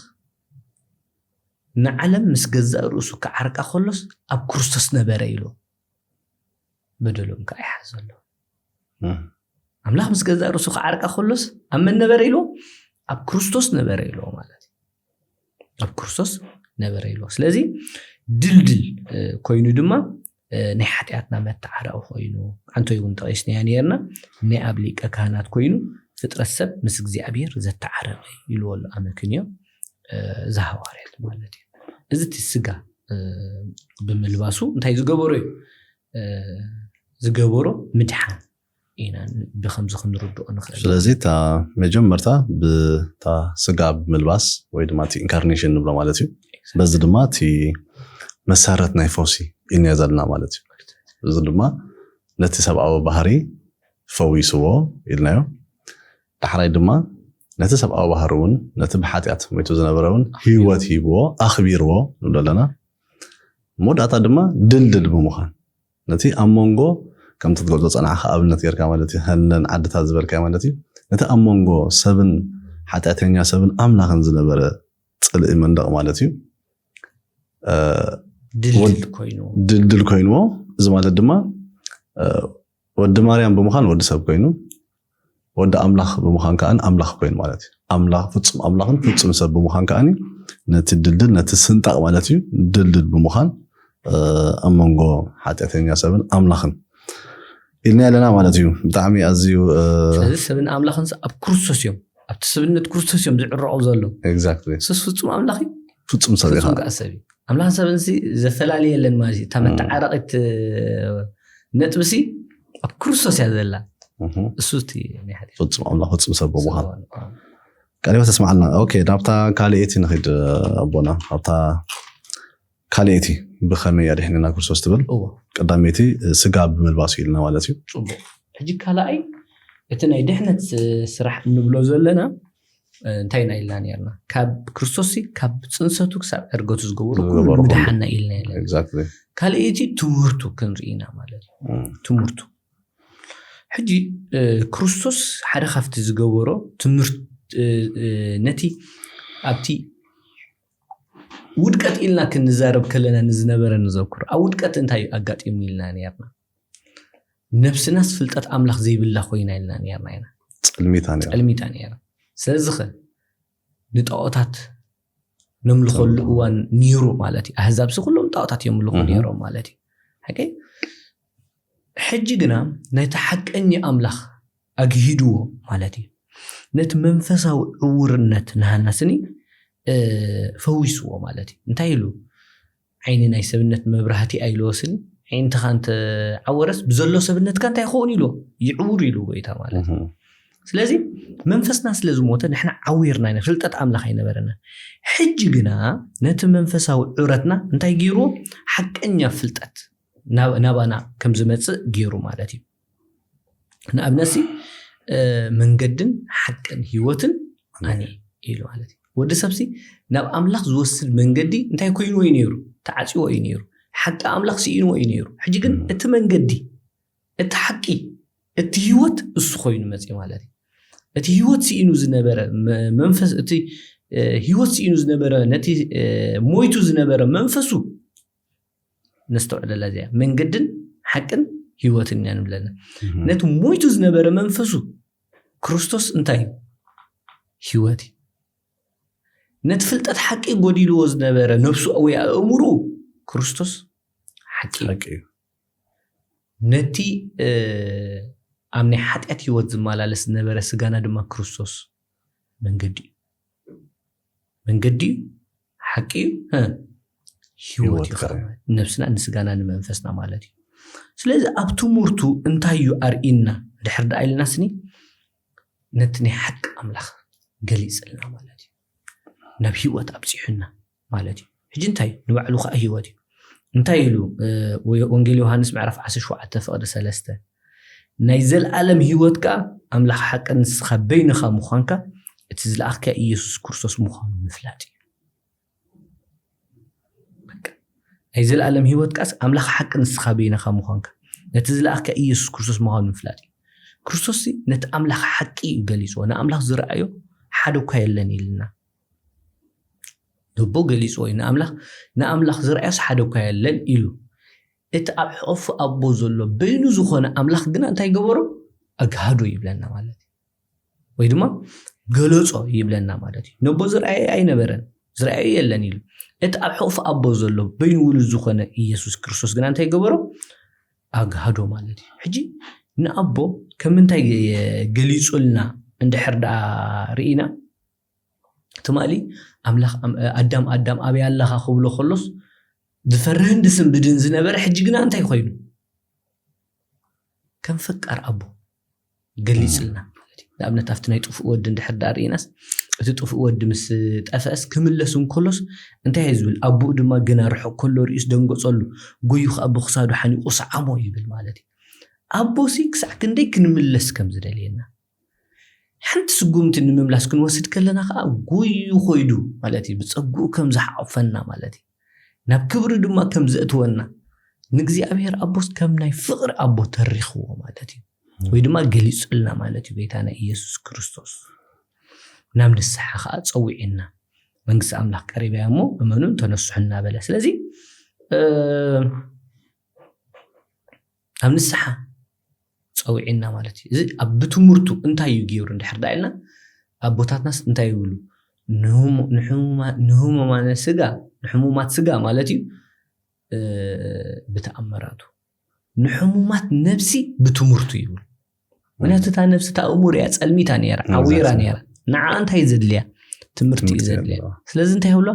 ንዓለም ምስ ገዛእ ርእሱ ክዓርቃ ከሎስ ኣብ ክርስቶስ ነበረ ኢሉ በደሎም ከዓ ይሓዘሎ። ኣምላኽ ምስ ገዛእ ርእሱ ክዓርቃ ከሎስ ኣብ መን ነበረ ኢልዎ? ኣብ ክርስቶስ ነበረ ኢልዎ ማለት እዩ። ኣብ ክርስቶስ ነበረ ኢልዎ። ስለዚ ድልድል ኮይኑ ድማ ናይ ሓጢኣትና መተዓረቂ ኮይኑ፣ ኣንቶይ እውን ጠቂስናያ ነርና። ናይ ኣብ ሊቀ ካህናት ኮይኑ ፍጥረት ሰብ ምስ እግዚኣብሔር ዘተዓረቀ ኢልዎ ኣሎ ኣመክንዮ። እዛ ሃዋርያት ማለት እዩ። እዚ እቲ ስጋ ብምልባሱ እንታይ ዝገበሮ እዩ? ዝገበሮ ምድሓን ኢና ብከምዚ ክንርድኦ ንኽእል። ስለዚ እታ መጀመርታ ብታ ስጋ ብምልባስ ወይ ድማ እቲ ኢንካርኔሽን ንብሎ ማለት እዩ። በዚ ድማ እቲ መሰረት ናይ ፈውሲ ኢልናዮ ዘለና ማለት እዩ። እዚ ድማ ነቲ ሰብኣዊ ባህሪ ፈዊስዎ ኢልናዮ። ዳሕራይ ድማ ነቲ ሰብኣዊ ባህሪ እውን ነቲ ብሓጢኣት ሞይቱ ዝነበረ እውን ህይወት ሂብዎ ኣኽቢርዎ ንብሎ ኣለና። መወዳእታ ድማ ድልድል ብምዃን ነቲ ኣብ መንጎ ከምቲ ትገልጾ ጸናሕካ ኣብነት ጌርካ ማለት እዩ፣ ሀለን ዓድታት ዝበልካዮ ማለት እዩ። ነቲ ኣብ መንጎ ሰብን ሓጢኣተኛ ሰብን ኣምላኽን ዝነበረ ጽልኢ መንደቕ ማለት እዩ። ድልድል ኮይንዎ እዚ ማለት ድማ ወዲ ማርያም ብምዃን ወዲ ሰብ ኮይኑ ወዲ ኣምላኽ ብምዃን ከኣ ኣምላኽ ኮይኑ ማለት እዩ። ኣምላኽ ፍጹም ኣምላኽን ፍጹም ሰብ ብምዃን ከኣ ነቲ ድልድል ነቲ ስንጣቕ ማለት እዩ ድልድል ብምዃን ኣብ መንጎ ሓጢኣተኛ ሰብን ኣምላኽን ኢልና ኣለና ማለት እዩ። ብጣዕሚ ኣዝዩ ስለዚ ሰብን ኣምላኽን ኣብ ክርስቶስ እዮም፣ ኣብቲ ሰብነት ክርስቶስ እዮም ዝዕረቑ ዘለዉ። ሱስ ፍጹም ኣምላኽ እዩ፣ ፍጹም ሰብ እዩ። ኣምላኽን ሰብን ዘፈላለየ የለን ማለት እዩ። እታ መተዓረቂት ነጥብሲ ኣብ ክርስቶስ እያ ዘላ። እሱ ፍፁም ኣምላኽ ፍፁም ሰብ ብምዃን ቃል ሕይወት ተስማዓልና። ኦኬ፣ ናብታ ካልኣይቲ ንኺድ ኣቦና። ናብታ ካልኣይቲ ብኸመይ ኣድሕነና ክርስቶስ ትብል? ቀዳመይቲ ስጋ ብምልባሱ ኢልና ማለት እዩ። ሕጂ ካልኣይ እቲ ናይ ድሕነት ስራሕ እንብሎ ዘለና እንታይ ኢና ኢልና ነርና? ካብ ክርስቶስ ካብ ፅንሰቱ ክሳብ ዕርገቱ ዝገበሩ ምድሓና ኢልና ኢለ። ካልኣይቲ ትምህርቱ ክንርኢና ማለት እዩ። ትምህርቱ ሕጂ ክርስቶስ ሓደ ካብቲ ዝገበሮ ትምህርት ነቲ ኣብቲ ውድቀት ኢልና ክንዛረብ ከለና ንዝነበረ ንዘክር ኣብ ውድቀት እንታይ ኣጋጢሙ ኢልና ነርና? ነብስናስ ፍልጠት ኣምላኽ ዘይብላ ኮይና ኢልና ነርና ኢና። ፀልሚታ ነራ። ስለዚ ኸ ንጣዖታት ነምልኸሉ እዋን ነይሩ ማለት እዩ። ኣህዛብ ሲ ኩሎም ጣዖታት የምልኹ ነይሮም ማለት እዩ። ሓቂ ሕጂ ግና ናይቲ ሓቀኛ ኣምላኽ ኣግሂድዎ ማለት እዩ። ነቲ መንፈሳዊ ዕውርነት ንሃናስኒ ፈዊስዎ ማለት እዩ። እንታይ ኢሉ? ዓይኒ ናይ ሰብነት መብራህቲ ኣይልወስን ዓይንትኻ እንተ ዓወረስ ብዘሎ ሰብነትካ እንታይ ይኸውን ኢሉ ይዕውር ኢሉ ጎይታ ማለት እዩ። ስለዚ መንፈስና ስለ ዝሞተ ንሕና ዓዊርና ኢና፣ ፍልጠት ኣምላኽ ኣይነበረና። ሕጂ ግና ነቲ መንፈሳዊ ዕረትና እንታይ ገይርዎ? ሓቀኛ ፍልጠት ናባና ከም ዝመፅእ ገይሩ ማለት እዩ። ንኣብነሲ መንገድን ሓቅን ህይወትን ኣነ ኢሉ ማለት እዩ። ወዲ ሰብሲ ናብ ኣምላኽ ዝወስድ መንገዲ እንታይ ኮይንዎ እዩ ነይሩ? ተዓፅዎ እዩ ነይሩ። ሓቂ ኣምላኽ ስኢንዎ እዩ ነይሩ። ሕጂ ግን እቲ መንገዲ፣ እቲ ሓቂ፣ እቲ ህይወት እሱ ኮይኑ መፅእ ማለት እዩ። እቲ ህይወት ስኢኑ ዝነበረ መንፈስ፣ እቲ ህይወት ስኢኑ ዝነበረ፣ ነቲ ሞይቱ ዝነበረ መንፈሱ ነስተውዕለላ እዚኣ መንገድን ሓቅን ህይወትን እያ ንብለና። ነቲ ሞይቱ ዝነበረ መንፈሱ ክርስቶስ እንታይ እዩ? ህይወት እዩ። ነቲ ፍልጠት ሓቂ ጎዲልዎ ዝነበረ ነብሱ ወይ ኣእምሩ ክርስቶስ ሓቂ እዩ። ነቲ ኣብ ናይ ሓጢኣት ህይወት ዝመላለስ ዝነበረ ስጋና ድማ ክርስቶስ መንገዲ እዩ። መንገዲ እዩ፣ ሓቂ እዩ፣ ህይወት እዩ። ነብስና ንስጋና ንመንፈስና ማለት እዩ። ስለዚ ኣብ ትምህርቱ እንታይ እዩ ኣርእና ድሕር ደኣ ኢልና ስኒ ነቲ ናይ ሓቂ ኣምላኽ ገሊፅልና ማለት እዩ። ናብ ህይወት ኣብፂሑና ማለት እዩ። ሕጂ እንታይ ንባዕሉ ከዓ ህይወት እዩ። እንታይ ኢሉ? ወንጌል ዮሃንስ ምዕራፍ ዓሰርተ ሸውዓተ ፍቕዲ ሰለስተ፣ ናይ ዘለኣለም ህይወት ከዓ ኣምላኽ ሓቂ ንስኻ በይንኻ ምዃንካ እቲ ዝለኣኽካ ኢየሱስ ክርስቶስ ምዃኑ ምፍላጥ እዩ። ናይ ዘለኣለም ህይወት ከዓስ ኣምላኽ ሓቂ ንስኻ በይንኻ ምዃንካ ነቲ ዝለኣኽካ ኢየሱስ ክርስቶስ ምዃኑ ምፍላጥ እዩ። ክርስቶስ ነቲ ኣምላኽ ሓቂ እዩ ገሊፅዎ። ንኣምላኽ ዝረኣዮ ሓደ እኳ የለን ኢልና። ነቦ ገሊፅዎ እዩ ንኣምላኽ። ንኣምላኽ ዝረኣዮስ ሓደ እኳ የለን ኢሉ። እቲ ኣብ ሕቑፉ ኣቦ ዘሎ በይኑ ዝኾነ ኣምላኽ ግና እንታይ ገበሮ? ኣግሃዶ ይብለና ማለት እዩ። ወይ ድማ ገለጾ ይብለና ማለት እዩ። ነቦ ዝረኣየ ኣይነበረን፣ ዝረኣየ የለን ኢሉ። እቲ ኣብ ሕቑፉ ኣቦ ዘሎ በይኑ ውሉድ ዝኾነ ኢየሱስ ክርስቶስ ግና እንታይ ገበሮ? ኣግሃዶ ማለት እዩ። ሕጂ ንኣቦ ከም ምንታይ ገሊጹልና እንድሕር ደኣ ርኢና፣ ትማሊ ኣምላኽ ኣዳም ኣዳም ኣበይ ኣለኻ ክብሎ ከሎስ ዝፈርህን ድስንብድን ዝነበረ ሕጂ ግና እንታይ ኮይኑ? ከም ፈቃር ኣቦ ገሊፅልና ማለት እዩ። ንኣብነት ኣብቲ ናይ ጥፉእ ወዲ እንድሕር ዳ ርኢናስ እቲ ጥፉእ ወዲ ምስ ጠፍአስ ክምለስ እንከሎስ እንታይ እዩ ዝብል? ኣቦኡ ድማ ግና ርሑቕ ከሎ ርእዩስ ደንገፀሉ፣ ጎዩ ከዓ ብክሳዱ ሓኒቑ ሰዓሞ ይብል ማለት እዩ። ኣቦሲ ክሳዕ ክንደይ ክንምለስ ከም ዝደልየና ሓንቲ ስጉምቲ ንምምላስ ክንወስድ ከለና ከዓ ጎዩ ኮይዱ ማለት እዩ። ብፀጉኡ ከም ዝሓቑፈና ማለት እዩ። ናብ ክብሪ ድማ ከም ዘእትወና ንእግዚኣብሔር ኣቦስ ከም ናይ ፍቕሪ ኣቦ ተሪኽዎ ማለት እዩ። ወይ ድማ ገሊፁልና ማለት እዩ። ጎይታና ኢየሱስ ክርስቶስ ናብ ንስሓ ከዓ ፀዊዕና መንግስቲ ኣምላኽ ቀሪባ እያ እሞ እመኑን ተነስሑ እናበለ ስለዚ ኣብ ንስሓ ፀዊዕና ማለት እዩ። እዚ ኣብ ብትምህርቱ እንታይ እዩ ገይሩ እንድሕር ዳ ኢልና ኣቦታትናስ እንታይ ይብሉ? ንህሙማነ ስጋ ንሕሙማት ስጋ ማለት እዩ ብተኣምራቱ፣ ንሕሙማት ነብሲ ብትምህርቱ ይብሉ። ምክንያቱ እታ ነብሲ እታ እሙር እያ፣ ፀልሚታ ነራ፣ ዓዊራ ነራ። ንዓ እንታይ ዘድልያ? ትምህርቲ እዩ ዘድልያ። ስለዚ እንታይ ይብሎ?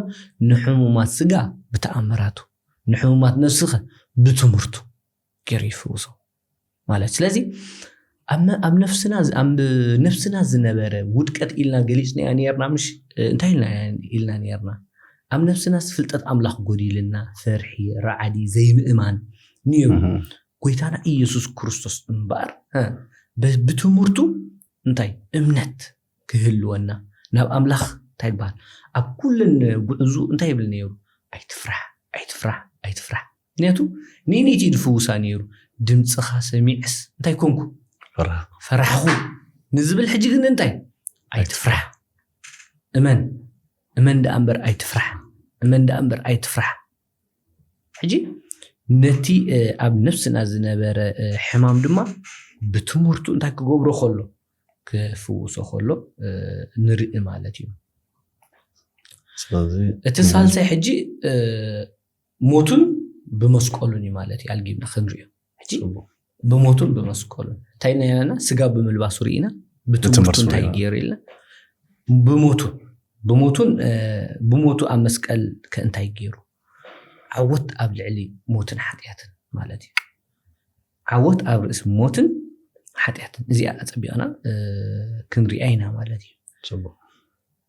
ንሕሙማት ስጋ ብተኣምራቱ፣ ንሕሙማት ነብስኸ ብትምህርቱ ገይሩ ይፍውሶ ማለት። ስለዚ ኣብ ነ- ኣብ ነፍስና ዝ- ኣብ ነፍስና ዝነበረ ውድቀት ኢልና ገሊጽናዮ ነርና። ምሽ እንታይ ኢልና ኢልና ነርና? ኣብ ነፍስናስ ፍልጠት ኣምላኽ ጎዲልና፣ ፍርሒ፣ ራዕዲ፣ ዘይምእማን ነይሩ። እህ፣ ጎይታና ኢየሱስ ክርስቶስ እምበኣር እ፣ ብ- ብትምህርቱ እንታይ እምነት ክህልወና፣ ናብ ኣምላኽ እንታይ ይበሃል? ኣብ ኩለን ጉዕዙ እንታይ ይብል ነይሩ? ኣይትፍራሕ፣ ኣይትፍራሕ፣ ኣይትፍራሕ። ምክንያቱ ንኒቲ ድፍውሳ ነይሩ። ድምፅኻ ሰሚዕስ እንታይ ኮንኩ? ፈራህኩ። ፈራሕኹ ንዝብል፣ ሕጂ ግን እንታይ? ኣይትፍራሕ፣ እመን፣ እመን ደኣ እምበር ኣይትፍራሕ፣ እመን ደኣ እምበር ኣይትፍራሕ። ሕጂ ነቲ እ፣ ኣብ ነፍስና ዝነበረ እ፣ ሕማም ድማ ብትምህርቱ እንታይ ክገብሮ ከሎ፣ ክፍውሶ ከሎ እ፣ ንርኢ ማለት እዩ። ስለዚ እቲ ሳልሳይ ሕጂ እ፣ ሞቱን ብመስቀሉን እዩ ማለት እዩ። ኣልጊብና ክንሪኦ ሕጂ ጽቡቅ። ብሞቱን ብመስቀሉን እንታይ ኢና ኢለና? ስጋ ብምልባሱ ርኢና፣ ብትምህርቱ ብትምህርቱ እንታይ ርኢና። ገይሩ ኢልና? ብሞቱ ብሞቱን እ፣ ብሞቱ ኣብ መስቀል ከ እንታይ ገይሩ? ዓወት ኣብ ልዕሊ ሞትን ሓጢኣትን ማለት እዩ። ዓወት ኣብ ርእሲ ሞትን ሓጢኣትን፣ እዚኣ ኣጸቢቕና እ፣ ክንሪኣ ኢና ማለት እዩ። ጽቡቅ።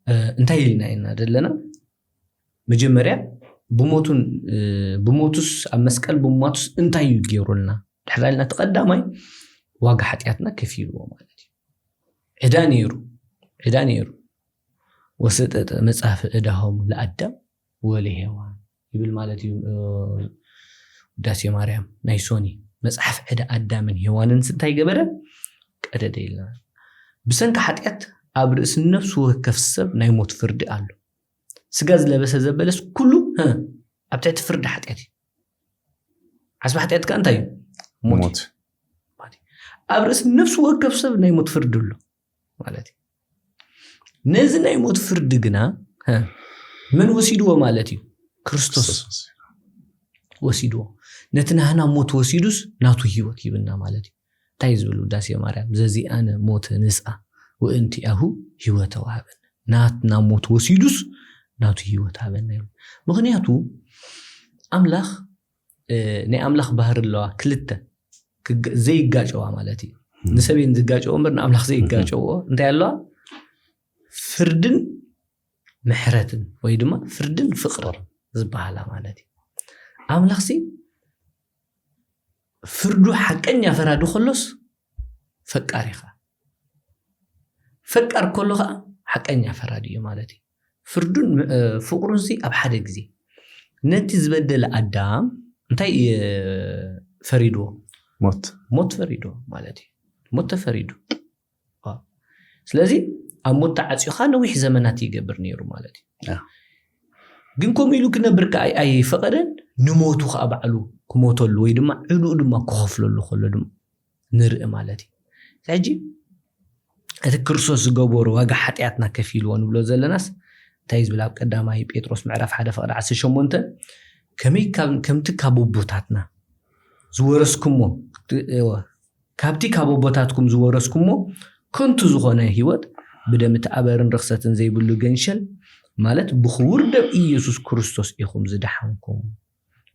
እ፣ እንታይ ኢልና ኢና ዘለና? መጀመርያ ብሞቱን እ፣ ብሞቱስ ኣብ መስቀል ብሞቱስ እንታይ እዩ ገይሩልና? ድሕር ኢልና፣ እቲ ቀዳማይ ዋጋ ሓጢኣትና ከፊልዎ ማለት እዩ። ዕዳ ነይሩ፣ ዕዳ ነይሩ። ወሰጠጠ መጽሐፍ ዕዳሆም ለኣዳም ወለሄዋን ይብል ማለት እዩ። እ፣ ውዳሴ ማርያም ናይ ሶኒ መጽሓፍ ዕዳ ኣዳምን ሄዋንን እንታይ ገበረ? ቀደደ ኢልና። ብሰንኪ ሓጢኣት ኣብ ርእሲ ነፍሲ ወከፍ ሰብ ናይ ሞት ፍርዲ ኣሎ። ስጋ ዝለበሰ ዘበለስ ኩሉ እ፣ ኣብ ትሕቲ ፍርዲ ሓጢኣት እዩ። ዓስቢ ሓጢኣት ከ እንታይ እዩ? ሞት እዩ። ሞት። ኣብ ርእሲ ነፍሲ ወከፍ ሰብ ናይ ሞት ፍርዲ ኣሎ ማለት እዩ። ነዚ ናይ ሞት ፍርዲ ግና እ፣ መን ወሲድዎ ማለት እዩ? ክርስቶስ ወሲድዎ። ነቲ ናህና ሞት ወሲዱስ ናቱ ህይወት ይብና ማለት እዩ። እንታይ እዩ ዝብል ውዳሴ ማርያም? ዘዚኣነ ሞተ ንስኣ ወእንቲኣሁ ህይወተ ወሃበነ። ናትና ሞት ወሲዱስ ናቱ ህይወት ሃበና ይብል። ምክንያቱ ኣምላኽ እ፣ ናይ ኣምላኽ ባህሪ ኣለዋ ክልተ ክግ- ዘይጋጨዋ ማለት እዩ። ንሰብ እየን ዝጋጨዎ እምበር ንኣምላኽ ዘይጋጨዎ እንታይ ኣለዋ? ፍርድን ምሕረትን ወይ ድማ ፍርድን ፍቅርን ዝበሃላ ማለት እዩ። ኣምላኽሲ ፍርዱ ሓቀኛ ፈራዲ ከሎስ ፈቃር ኢኻ። ፈቃር ከሎ ከዓ ሓቀኛ ፈራዲ እዩ ማለት እዩ። ፍርዱን እ፣ ፍቅሩን ሲ ኣብ ሓደ ግዜ ነቲ ዝበደለ ኣዳም እንታይ እ፣ ፈሪድዎ? ሞት። ሞት ፈሪድዎ ማለት እዩ። ሞት ተፈሪዱ። ዋ። ስለዚ ኣብ ሞት ተዓፂኻ ነዊሕ ዘመናት ይገብር ነይሩ ማለት እዩ። ያ። ግን ከምኡ ኢሉ ክነብር ከ ኣይ- ኣይፈቐደን። ንሞቱ ከዓ ባዕሉ ክሞተሉ ወይ ድማ ዕድኡ ድማ ክኸፍለሉ ከሎ ድማ ንርኢ ማለት እዩ። ሕጂ እቲ ክርስቶስ ዝገበሩ ዋጋ ሓጢኣትና ከፊልዎ ንብሎ ዘለናስ እንታይ እዩ ዝብል? ኣብ ቀዳማይ ጴጥሮስ ምዕራፍ ሓደ ፍቕዲ ዓሰርተ ሸሞንተ ከመይ ካብ- ከምቲ ካብ ኣቦታትና ዝወረስኩሞ እወ፣ ካብቲ ካብ ኣቦታትኩም ዝወረስኩሞ ከንቱ ዝኾነ ህይወት ብደም እቲ ኣበርን ርኽሰትን ዘይብሉ ገንሸል ማለት ብኽቡር ደም ኢየሱስ ክርስቶስ ኢኹም ዝደሓንኩም።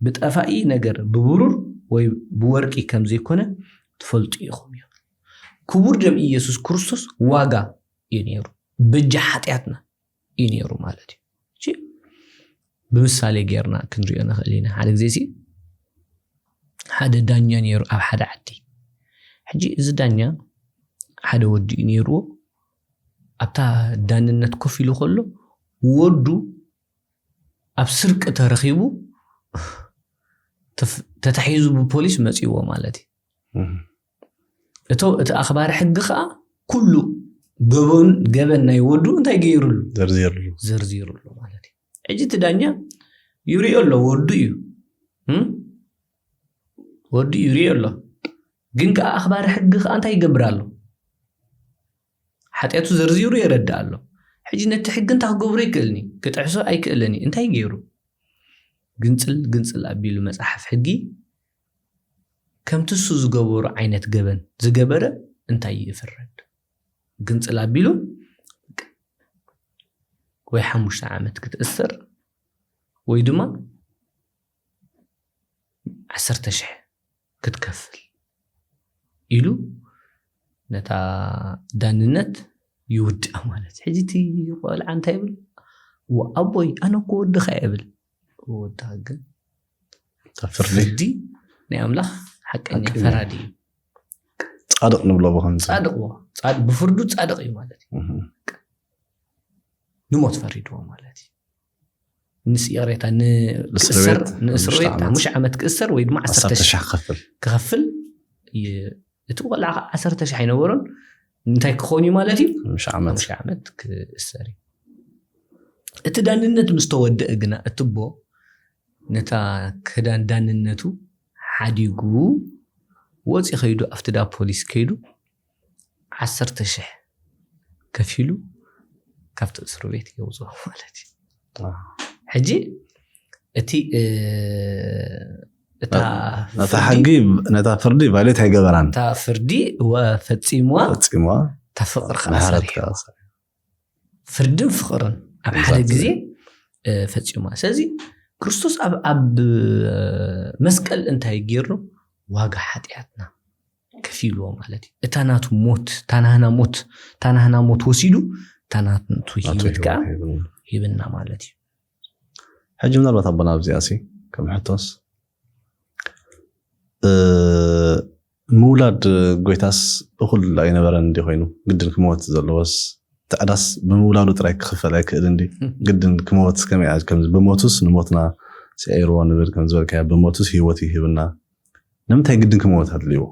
ብጠፋኢ ነገር ብብሩር ወይ ብወርቂ ከም ዘይኮነ ትፈልጡ ኢኹም እዩ። ክቡር ደም ኢየሱስ ክርስቶስ ዋጋ እዩ ነይሩ። በጃ ሓጢኣትና እዩ ነይሩ ማለት እዩ። እሺ፣ ብምሳሌ ጌርና ክንሪኦ ንኽእል ኢና። ሓደ ግዜ ሲ ሓደ ዳኛ ነይሩ ኣብ ሓደ ዓዲ። ሕጂ እዚ ዳኛ ሓደ ወዲ እዩ ነይርዎ። ኣብታ ዳንነት ኮፍ ኢሉ ከሎ ወዱ ኣብ ስርቂ ተረኺቡ ተፍ- ተታሒዙ ብፖሊስ መፂዎ ማለት እዩ። እህ፣ እቶ እቲ ኣኽባሪ ሕጊ ከዓ ኩሉ ገበን ገበን ናይ ወዱ እንታይ ገይሩሉ? ዘርዚርሉ። ዘርዚሩሉ ማለት እዩ። ሕጂ እቲ ዳኛ ይሪኦ ኣሎ፣ ወዱ እዩ እም? ወዱ ይሪኦ ኣሎ። ግን ከዓ ኣኽባሪ ሕጊ ከዓ እንታይ ይገብር ኣሎ? ሓጢኣቱ ዘርዚሩ የረድእ ኣሎ። ሕጂ ነቲ ሕጊ እንታይ ክገብሮ ይክእልኒ? ክጥሕሶ ኣይክእለኒ። እንታይ ገይሩ? ግንፅል ግንፅል ኣቢሉ መፅሓፍ ሕጊ ከምቲ እሱ ዝገበሩ ዓይነት ገበን ዝገበረ እንታይ ይፍረድ? ግንፅል ኣቢሉ ወይ ሓሙሽተ ዓመት ክትእሰር ወይ ድማ ዓሰርተ ሽሕ ክትከፍል ኢሉ ነታ ዳንነት ይውድኣ ማለት እዩ። ሕጂ እቲ ቆልዓ እንታይ ይብል? "ወ-፣ ኣቦይ፣ ኣነ እኮ ወድኻ" ይብል። ወድኻ ግን ኣብ ፍርዲ ፍርዲ ናይ ኣምላኽ ሓቀኛ ሓቀኛ። ፈራዲ እዩ። ጻድቕ ንብሎ ብኸምዚ ጻድቕ ዎ፣ ጻድ-፣ ብፍርዱ ጻድቕ እዩ ማለት እዩ። እህ። ንሞት ፈሪድዎ ማለት እዩ። ምስ ይቕሬታ እስር ንክእሰር ቤት ንእስር ሓሙሽተ ቤት ዓመት። ሓሙሽተ ዓመት ክእሰር ወይ ድማ ዓሰርተ ዓሰርተ ሺሕ ሺሕ ክፍል ክኸፍል ይ-፣ እቲ ቆልዓ ከዓ ዓሰርተ ሺሕ ኣይነበሮን። እንታይ ክኸውን እዩ ማለት እዩ? ሓሙሽተ ዓመት ሓሙሽተ ዓመት ክእሰር እዩ። እቲ ዳንነት ምስ ተወደአ ግና እቲ ኣቦ ነታ ክዳን ዳንነቱ ሓዲጉ ወፂ ከይዱ ኣብቲ ዳ ፖሊስ ከይዱ ዓሰርተ ሺሕ ከፊሉ ካብቲ እስር ቤት የውፅኦ ማለት እዩ። ሕጂ እቲ እ፣ እታ ነታ ፍርዲ- ሕጊ ነታ ፍርዲ ቫዮሌት ኣይገበራን እታ ፍርዲ ወ- ፈፂምዋ ፈፂምዋ እታ ፍቅሪ ከዓ ምሕረት ሰሪሑ ፍርድን ፍቅርን ኣብ ሓደ Exactly. ግዜ እ፣ ፈፂማ። ስለዚ ክርስቶስ ኣብ ኣብ መስቀል እንታይ ገይሩ? ዋጋ ሓጢኣትና ከፊልዎ ማለት እዩ። እታ ናቱ ሞት፣ እታ ናህና ሞት፣ እታ ናህና ሞት ወሲዱ እታ ናቱ ናቱ ህይወት ከዓ ህይወት ሂብና። ሂብና ማለት እዩ። ሕጂ ምናልባት ኣቦና ኣብዚኣ ሲ ከም ሕቶስ እ፣ ምውላድ ጎይታስ እኹል ኣይነበረን እንዲ ኮይኑ ግድን ክመወት ዘለዎስ ትዕዳስ ብምውላዱ ጥራይ ክኽፈል ኣይክእል እንዲ ግድን ክመወት ከመይ ከምዚ ብሞቱስ ንሞትና ስዒርዎ ንብል ከም ዝበልካዮ ብሞቱስ ህይወት ይህብና ንምንታይ ግድን ክመወት ኣድልዎ?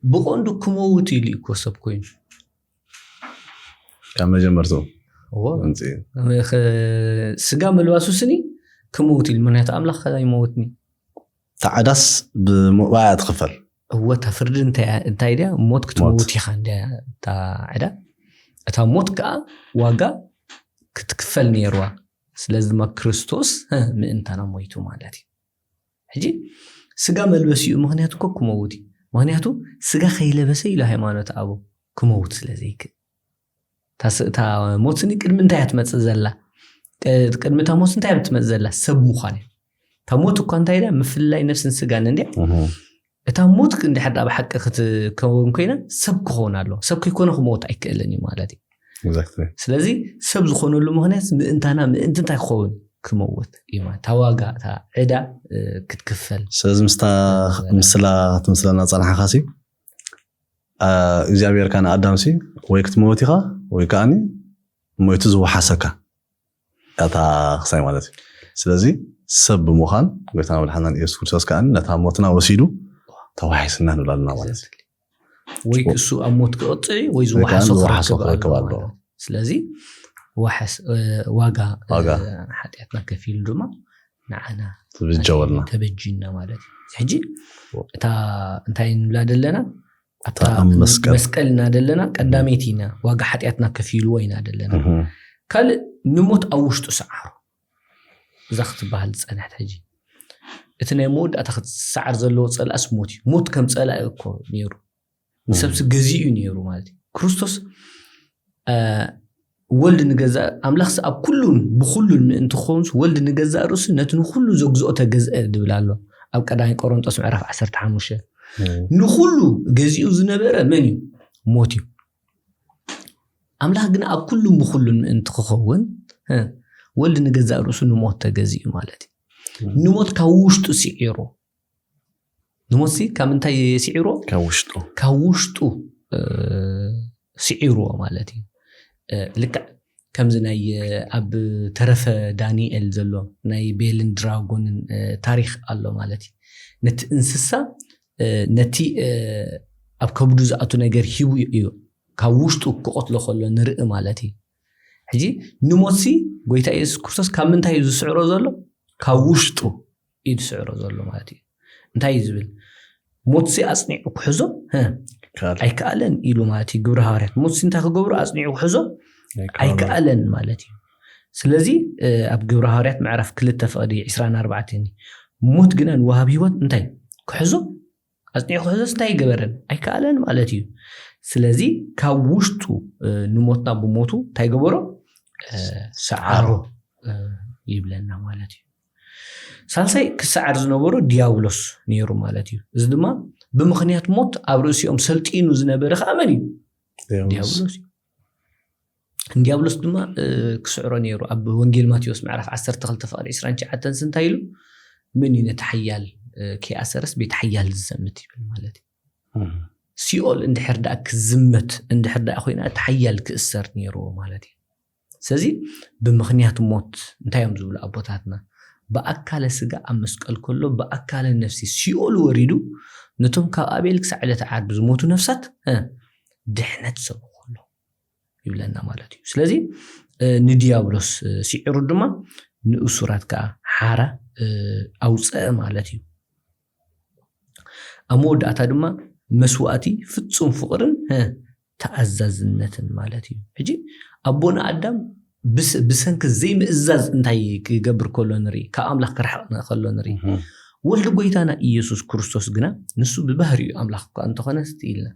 ብቐንዱ ክመውት ኢሉ እኮ ሰብ ኮይኑ ካብ መጀመርቱ እዎ ምንጽ ኸ- ስጋ መልባሱ ስኒ ክመውት ኢሉ ምክንያቱ ኣምላኽ ኣይመውትኒ ተዓዳስ ብመባያ ትኽፈል እወ እታ ፍርዲ እንታይ እንታይ ድያ ሞት ክትመውት ኢኻ እንድያ እታ ዕዳ እታ ሞት ከዓ ዋጋ ክትክፈል ነይርዋ ስለዚ ድማ ክርስቶስ እ፣ ምእንታና ሞይቱ ማለት እዩ ሕጂ ስጋ መልበሲ እዩ ምክንያቱ እኮ ክመውት እዩ ምክንያቱ ስጋ ከይለበሰ ኢሉ ሃይማኖት ኣቦ ክመውት ስለ ዘይክእል እታ ስ- እታ ሞት ስኒ ቅድሚ እንታይ እያ ትመፅእ ዘላ ቅ- ቅድሚ እታ ሞት እንታይ እያ ትመፅእ ዘላ ሰብ ምዃን እያ እታ ሞት እኳ እንታይ ኢላ ምፍልላይ ነፍስን ስጋን እንድያ እታ ሞት እንድሕር ዳ ብሓቂ ክትከውን ኮይና ሰብ ክኸውን ኣለዎ ሰብ ከይኮነ ክመውት ኣይክእልን እዩ ማለት እዩ Exactly. ስለዚ ሰብ ዝኾነሉ ምክንያት ምእንታና ምእንቲ እንታይ ክኸውን ክመውት እዩ ማለት እታ ዋጋ እታ ዕዳ እ፣ ክትክፈል ስለዚ ምስታ ምስላ ትምስለና ጸናሕኻ ሲ እግዚኣብሔር ካ ንኣዳም ሲ ወይ ክትመውት ኢኻ ወይ ከዓኒ ሞይቱ ዝወሓሰካ ያታ ክሳይ ማለት እዩ ስለዚ ሰብ ብምዃን ጎይታና መድሓናን ኢየሱስ ክርስቶስ ከዓ ነታ ሞትና ወሲዱ ተዋሒስና ንብል ኣለና ማለት እዩ ወይ እሱ ኣብ ሞት ክቐፅዕ እዩ ወይ ወይ ከዓ ዝወሓሶ ዝወሓሶ ክረክብ ክረክብ ኣለዎ ኣለዎ። ማለት እዩ። ስለዚ ዋሕስ እ፣ ዋጋ እ፣ ዋጋ። ሓጢኣትና ከፊሉ ድማ ንዓና ትብጀወልና ተበጂና ማለት እዩ ሕጂ እታ እንታይ ንብላ ዘለና ኣብታ እታ ኣብ መስቀል። መስቀል ኢና ዘለና ቀዳመይቲ ኢና ዋጋ ሓጢኣትና ከፊልዎ ኢና ዘለና እህ። ካልእ ንሞት ኣብ ውሽጡ ሰዓሩ እዛ ክትበሃል ዝፀንሐት ሕጂ እቲ ናይ መወዳእታ ክትሰዓር ዘለዎ ፀላእስ ሞት እዩ ሞት ከም ፀላኢ እኮ ነይሩ ንሰብሲ ገዚኡ እዩ ነይሩ ማለት እዩ ክርስቶስ እ፣ ወልድ ንገዛእ ኣምላኽስ ኣብ ኩሉን ብኩሉን ምእንቲ ክኸውንስ ወልድ ንገዛእ ርእሱ ነቲ ንኩሉ ዘግዝኦ ተገዝአ ድብል ኣሎ ኣብ ቀዳማይ ቆሮንጦስ ምዕራፍ ዓሰርተ ሓሙሽተ ንኩሉ ገዚኡ ዝነበረ መን እዩ ሞት እዩ ኣምላኽ ግን ኣብ ኩሉን ብኩሉን ምእንቲ ክኸውን እ፣ ወልድ ንገዛእ ርእሱ ንሞት ተገዚኡ ማለት እዩ ንሞት ካብ ውሽጡ ስዒሩ ንሞት ሲ ካብ ምንታይ ስዒሩ ካብ ውሽጡ ካብ ውሽጡ እ፣ ስዒርዎ ማለት እዩ እ፣ ልክዕ ከምዚ ናይ እ፣ ኣብ ተረፈ ዳንኤል ዘሎ ናይ ቤልን ድራጎንን እ፣ ታሪክ ኣሎ ማለት እዩ ነቲ እንስሳ እ፣ ነቲ እ፣ ኣብ ከብዱ ዝኣቱ ነገር ሂቡ እዩ ካብ ውሽጡ ክቐትሎ ከሎ ንርኢ ማለት እዩ ሕጂ ንሞትሲ ጎይታ የሱስ ክርስቶስ ካብ ምንታይ እዩ ዝስዕሮ ዘሎ ካብ ውሽጡ እዩ ዝስዕሮ ዘሎ ማለት እዩ እንታይ እዩ ዝብል ሞትሲ ኣፅኒዑ ክሕዞ እ፣ ካልእ ኣይከኣለን ኢሉ ማለት እዩ ግብረ ሃዋርያት ሞትሲ እንታይ ክገብሩ ኣፅኒዑ ክሕዞ ኣይከኣለን ማለት እዩ ስለዚ እ፣ ኣብ ግብረ ሃዋርያት ምዕራፍ ክልተ ፍቕዲ ዕስራን ኣርባዕተን ሞት ግና ንወሃብ ህይወት እንታይ ክሕዞ ኣፅኒዑ ክሕዞስ እንታይ ይገበረን ኣይከኣለን ማለት እዩ ስለዚ ካብ ውሽጡ እ፣ ንሞትና ብሞቱ እንታይ ገበሮ እ፣ ሰዓሮ እ፣ ይብለና ማለት እዩ ሳልሳይ ክሰዓር ዝነበሮ ዲያብሎስ ነይሩ ማለት እዩ። እዚ ድማ ብምኽንያት ሞት ኣብ ርእሲኦም ሰልጢኑ ዝነበረ ከዓ መን እዩ? ዲያብሎስ እዩ። ንዲያብሎስ ድማ ክስዕሮ ነይሩ። ኣብ ወንጌል ማቴዎስ ምዕራፍ ዓሰርተ ክልተ ፍቕዲ ዕስራን ትሽዓተን እንታይ ኢሉ? ምን እዩ ነቲ ሓያል ከይኣሰረስ ቤት ሓያል ዝዘምት ይብል ማለት እዩ። ሲኦል እንድሕር ደኣ ክዝመት እንድሕር ደኣ ኮይና እቲ ሓያል ክእሰር ነይርዎ ማለት እዩ። ስለዚ ብምኽንያት ሞት እንታይ እዮም ዝብሉ ኣቦታትና? ብኣካለ ስጋ ኣብ መስቀል ከሎ ብኣካለ ነፍሲ ሲኦል ወሪዱ ነቶም ካብ ኣቤል ክሳዕ ዕለተ ዓርቢ ዝሞቱ ነፍሳት ድሕነት ሰብኾሎ ይብለና ማለት እዩ። ስለዚ ንዲያብሎስ ስዒሩ ድማ ንእሱራት ከዓ ሓራ ኣውፀአ ማለት እዩ። ኣብ መወዳእታ ድማ መስዋእቲ ፍፁም ፍቕርን ተኣዛዝነትን ማለት እዩ። ሕጂ ኣቦና ኣዳም ብሰንኪ ዘይምእዛዝ እንታይ ክገብር ከሎ ንርኢ? ካብ ኣምላኽ ክርሕቕ ከሎ ንርኢ። ወልዲ ጎይታና ኢየሱስ ክርስቶስ ግና ንሱ ብባህሪኡ ኣምላኽ እኳ እንተኾነ ስቲ ኢልና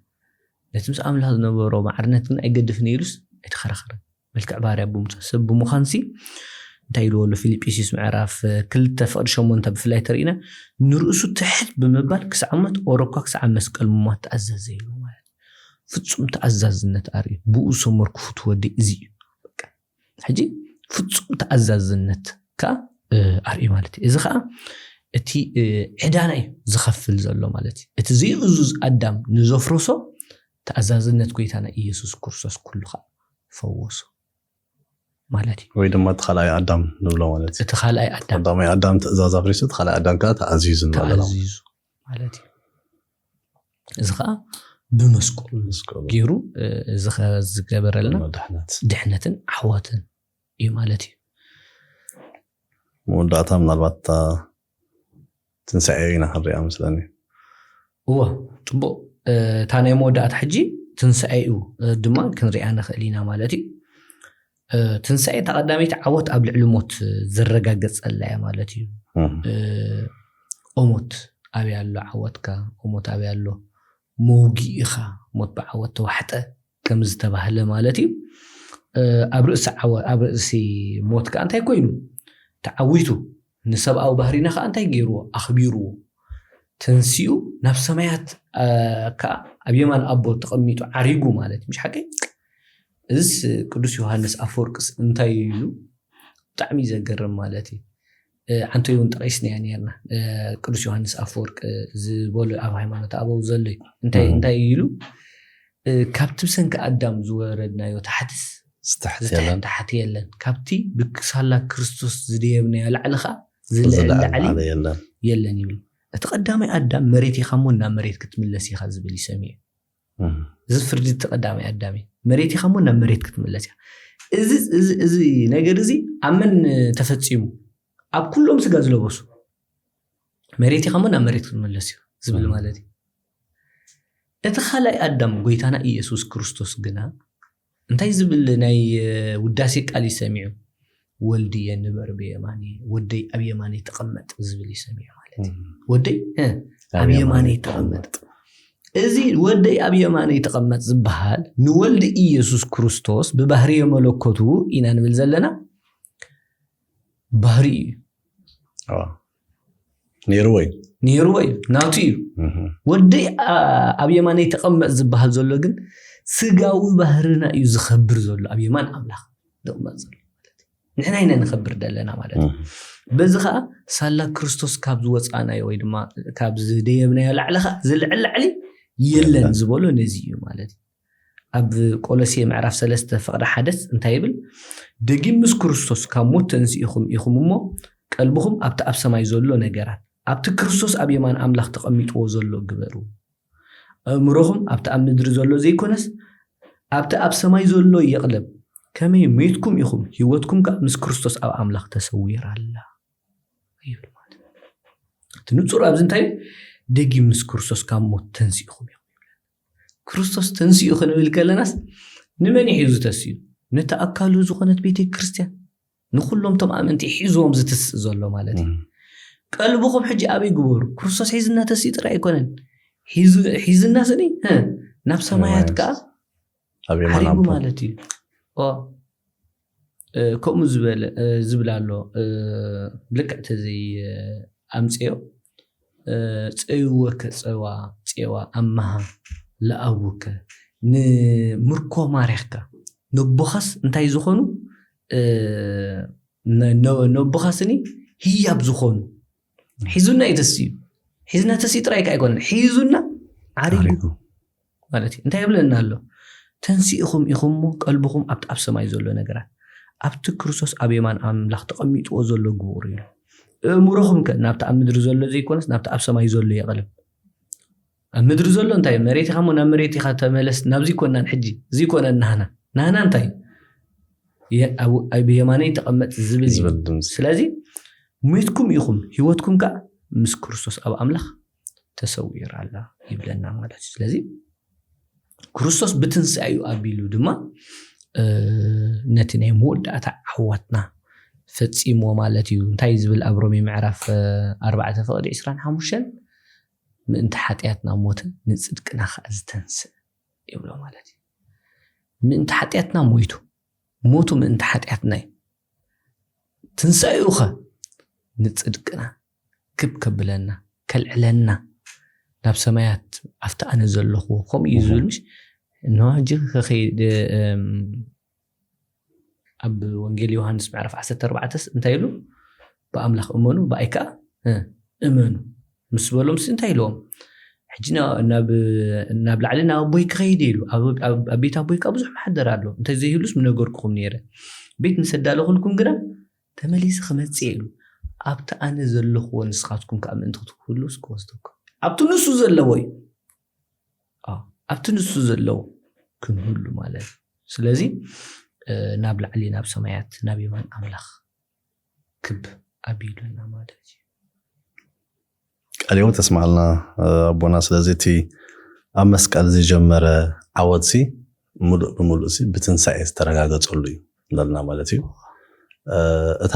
ነቲ ምስ ኣምላኽ ዝነበሮ ማዕርነት ግን ኣይገድፍን ኢሉስ ኣይተኸራኸረን። መልክዕ ባርያ ብምውሳድ ሰብ ብምዃንሲ እንታይ ኢልዎ ኣሎ? ፊልጵስዩስ ምዕራፍ ክልተ ፍቕዲ ሸሞንተ ብፍላይ ተርእና ንርእሱ ትሕት ብምባል ክሳዕ ሞት ኦሮኳ ክሳዕ መስቀል ምሟት ተኣዘዘ ኢሉ ማለት ፍጹም ተኣዛዝነት ኣርእዩ። ብኡ ሰመርኩ ፍትወ ወዲ እዚ እዩ። ሕጂ ፍጹም ተኣዛዝነት ከዓ ኣርእዩ ማለት እዩ። እዚ ከዓ እቲ ዕዳና እዩ ዝኸፍል ዘሎ ማለት እዩ። እቲ ዘይእዙዝ ኣዳም ንዘፍረሶ ተኣዛዝነት ጎይታና ኢየሱስ ክርስቶስ ኩሉ ከዓ ፈወሶ ማለት እዩ። ወይ ድማ እቲ ካልኣይ ኣዳም ንብሎ ማለት እዩ። እቲ ካልኣይ ኣዳም ቀዳማይ ኣዳም ትእዛዝ ኣፍሪሱ እቲ ካልኣይ ኣዳም ከዓ ተኣዚዙ ንበሎ። ተኣዚዙ ማለት እዩ። እዚ ከዓ ብመስቀሉ መስቀሉ ገይሩ እዚ ከ- ዝገበረልና መድሕነት ድሕነትን ዓወትን እዩ ማለት እዩ። መወዳእታ ምናልባት እታ ትንሳኤ ኢና ክንሪኣ መስለኒ። እወ፣ ፅቡቅ። እታ ናይ መወዳእታ ሕጂ ትንሳኤኡ ድማ ክንሪኣ ንኽእል ኢና ማለት እዩ። ትንሳኤ እታ ቀዳመይቲ ዓወት ኣብ ልዕሊ ሞት ዝረጋገፀላ እያ ማለት እዩ። ኦሞት ኣበይ ኣሎ ዓወትካ? ኦሞት ኣበይ ኣሎ መውጊእኻ? ሞት ብዓወት ተዋሕጠ ከም ዝተባህለ ማለት እዩ። ኣብ ርእሲ ዓወ ኣብ ርእሲ ሞት ከዓ እንታይ ኮይኑ ተዓዊቱ? ንሰብኣዊ ባህሪና ከዓ እንታይ ገይርዎ? ኣኽቢርዎ። ተንሲኡ ናብ ሰማያት ከዓ ኣብ የማን ኣቦ ተቐሚጡ ዓሪጉ ማለት እዩ። ምሽ ሓቀይ? እዚስ ቅዱስ ዮሃንስ ኣፈወርቅስ እንታይ ኢሉ? ብጣዕሚ ዘገርም ማለት እዩ። ዓንተይ እውን ጠቂስናያ ነርና። ቅዱስ ዮሃንስ ኣፈወርቅ ዝበሉ ኣብ ሃይማኖት ኣበው ዘሎ እዩ። እንታይ እንታይ ኢሉ? ካብቲ ብሰንኪ ኣዳም ዝወረድናዮ ታሕትስ ዝተሕት ዝተሕት የለን። ታሕቲ የለን። ካብቲ ብክሳላ ክርስቶስ ዝደየብናዮ ላዕሊ ከዓ ዝልዕል ዝለዓለ ላዕሊ የለን። የለን ይብል። እቲ ቀዳማይ ኣዳም መሬት ኢኻ እሞ ናብ መሬት ክትምለስ ኢኻ ዝብል ይሰሚዑ። እም። እዚ ፍርዲ እቲ ቀዳማይ ኣዳም እዩ። መሬት ኢኻ እሞ ናብ መሬት ክትምለስ ኢኻ። እዚ እዚ እዚ ነገር እዚ ኣብ መን ተፈጺሙ? ኣብ ኩሎም ስጋ ዝለበሱ። መሬት ኢኻ እሞ ናብ መሬት ክትምለስ እዩ ዝብል እም። ማለት እዩ። እቲ ካልኣይ ኣዳም ጎይታና ኢየሱስ ክርስቶስ ግና እንታይ ዝብል ናይ ውዳሴ ቃል ይሰሚዑ? ወልድየ ንበር ብየማንየ፣ ወደይ ኣብ የማነይ ተቐመጥ ዝብል ይሰሚዑ ማለት እዩ። እም። ወደይ እ፣ ኣብ የማነይ ተቐመጥ። እዚ ወደይ ኣብ የማነይ ተቐመጥ ዝበሃል ንወልድ ኢየሱስ ክርስቶስ ብባህርየ መለኮቱ ኢና ንብል ዘለና። ባህሪ እዩ። ኣዋ። ነይርዎ እዩ። ነይርዎ እዩ፣ ናቱ እዩ። እህ። ወደይ ኣ- ኣብ የማነይ ተቐመጥ ዝበሃል ዘሎ ግን ስጋዊ ባህርና እዩ ዝኸብር ዘሎ፣ ኣብ የማን ኣምላኽ ዝቕመጥ ዘሎ ማለት እዩ። ንሕና ኢና ንኸብር ዘለና ማለት እዩ። እህ። በዚ ከዓ ሳላ ክርስቶስ ካብ ዝወፃናዮ ወይ ድማ ካብ ዝደየብናዮ ላዕሊ ከዓ ዝልዕል ላዕሊ የለን የለን። ዝበሎ ነዚ እዩ ማለት እዩ። ኣብ ቆሎሴ ምዕራፍ ሰለስተ ፍቕዲ ሓደስ እንታይ ይብል? ደጊም ምስ ክርስቶስ ካብ ሞት ተንሲእኹም ኢኹም እሞ ቀልብኹም ኣብቲ ኣብ ሰማይ ዘሎ ነገራት ኣብቲ ክርስቶስ ኣብ የማን ኣምላኽ ተቐሚጥዎ ዘሎ ግበሩ። ኣእምሮኹም ኣብቲ ኣብ ምድሪ ዘሎ ዘይኮነስ ኣብቲ ኣብ ሰማይ ዘሎ የቕለብ። ከመይ ሜትኩም ኢኹም፣ ህይወትኩም ከኣ ምስ ክርስቶስ ኣብ ኣምላኽ ተሰዊራ ኣላ ይብል ማለት እዩ። እቲ ንጹር ኣብዚ እንታይ እዩ? ደጊም ምስ ክርስቶስ ካብ ሞት ተንሲእኹም ኢኹም ይብል። ክርስቶስ ተንሲኡ ክንብል ከለናስ ንመን እዩ ሒዙ ተሲኡ? ነቲ ኣካሉ ዝኾነት ቤተ ክርስቲያን ንኩሎም ቶም ኣመንቲ ሒዝዎም ዝትስእ ዘሎ ማለት እዩ። እም። ቀልብኹም ሕጂ ኣበይ ግበሩ? ክርስቶስ ሒዝና ተሲኡ ጥራይ ኣይኮነን። ሒዙ- ሒዝና ስኒ እ፣ ናብ ሰማያት ሰማያት። ከዓ ኣብ የማን ዓሪጉ ኣቦ። ማለት እዩ። ኦ። ከምኡ ዝበለ ዝብል ኣሎ። ልክዕ ተዘይ ኣምፅዮ፣ ፀይወከ ፀዋ ፄዋ ኣመሃ ለኣውከ፣ ንምርኮ ማሪኽካ፣ ነቦኻስ እንታይ ዝኾኑ፣ ነቦኻስኒ ህያብ ዝኾኑ ሒዙና እዩ ተስዩ። ሒዝና ተስዩ ጥራይ ኣይኮነን፣ ሒዙና ዓሪጉ ማለት እዩ። እንታይ ይብለና ኣሎ? ተንሲእኹም ኢኹም እሞ ቀልብኹም ኣብቲ ኣብ ሰማይ ዘሎ ነገራት፣ ኣብቲ ክርስቶስ ኣብ የማን ኣምላኽ ተቐሚጥዎ ዘሎ ግበሩ እዩ። ኣእምሮኹም ከ ናብቲ ኣብ ምድሪ ዘሎ ዘይኮነስ ናብቲ ኣብ ሰማይ ዘሎ የቐልብ። ኣብ ምድሪ ዘሎ እንታይ መሬት ኢኻ እሞ ናብ መሬት ኢኻ ተመለስ። ናብዚ ኮናን ሕጂ እዚ ኮነን ናህና ናህና እንታይ ኣብ የማነይ ተቐመጥ ዝብል እዩ። ስለዚ ሞይትኩም ኢኹም፣ ህይወትኩም ከዓ ምስ ክርስቶስ ኣብ ኣምላኽ ተሰዊራ ኣላ ይብለና ማለት እዩ። ስለዚ ክርስቶስ ብትንሳኤ እዩ ኣቢሉ ድማ ነቲ ናይ መወዳእታ ዓዋትና ፈፂሞ ማለት እዩ። እንታይ ዝብል ኣብ ሮሜ ምዕራፍ ኣርባዕተ ፍቕዲ ዕስራን ሓሙሽተን ምእንቲ ሓጢኣትና ሞተ፣ ንፅድቅና ከዓ ዝተንስእ ይብሎ ማለት እዩ። ምእንቲ ሓጢኣትና ሞይቱ፣ ሞቱ ምእንቲ ሓጢኣትና እዩ። ትንሳኤኡ ኸ ንፅድቅና ክብ ከብለና፣ ከልዕለና ናብ ሰማያት ኣብቲ ኣነ ዘለኹዎ ከምኡ እዩ ዝብል። ምሽ እንሆ ሕጂ ከኸይድ ኣብ ወንጌል ዮሃንስ ምዕራፍ ዓሰርተ ኣርባዕተስ እንታይ ኢሉ? ብኣምላኽ እመኑ፣ ብኣይ ከዓ እመኑ ምስ በሎም ሲ እንታይ ኢልዎም? ሕጂ ናብ ላዕሊ ናብ ኣቦይ ክኸይድ ኢሉ። ኣብ ቤት ኣቦይ ከዓ ብዙሕ መሓደር ኣሎ፣ እንተዘይህሉስ ምነገርኩኹም ነይረ። ቤት ምስ ኣዳለኹልኩም ግና ተመሊሰ ክመፅእ ኢሉ። ኣብቲ ኣነ ዘለኽዎ ንስኻትኩም ከዓ ምእንቲ ክትህሉስ ክወስደኩም። ኣብቲ ንሱ ዘለዎ እዩ። ኣብቲ ንሱ ዘለዎ ክንህሉ ማለት እዩ። ስለዚ ናብ ላዕሊ ናብ ሰማያት ናብ የማን ኣምላኽ ክብ ኣቢሉና ማለት እዩ። ቃል ሕይወት ተስማዕልና ኣቦና። ስለዚ እቲ ኣብ መስቀል ዝጀመረ ዓወትሲ ሙሉእ ብሙሉእ ሲ ብትንሳኤ ዝተረጋገፀሉ እዩ እንበልና ማለት እዩ። እታ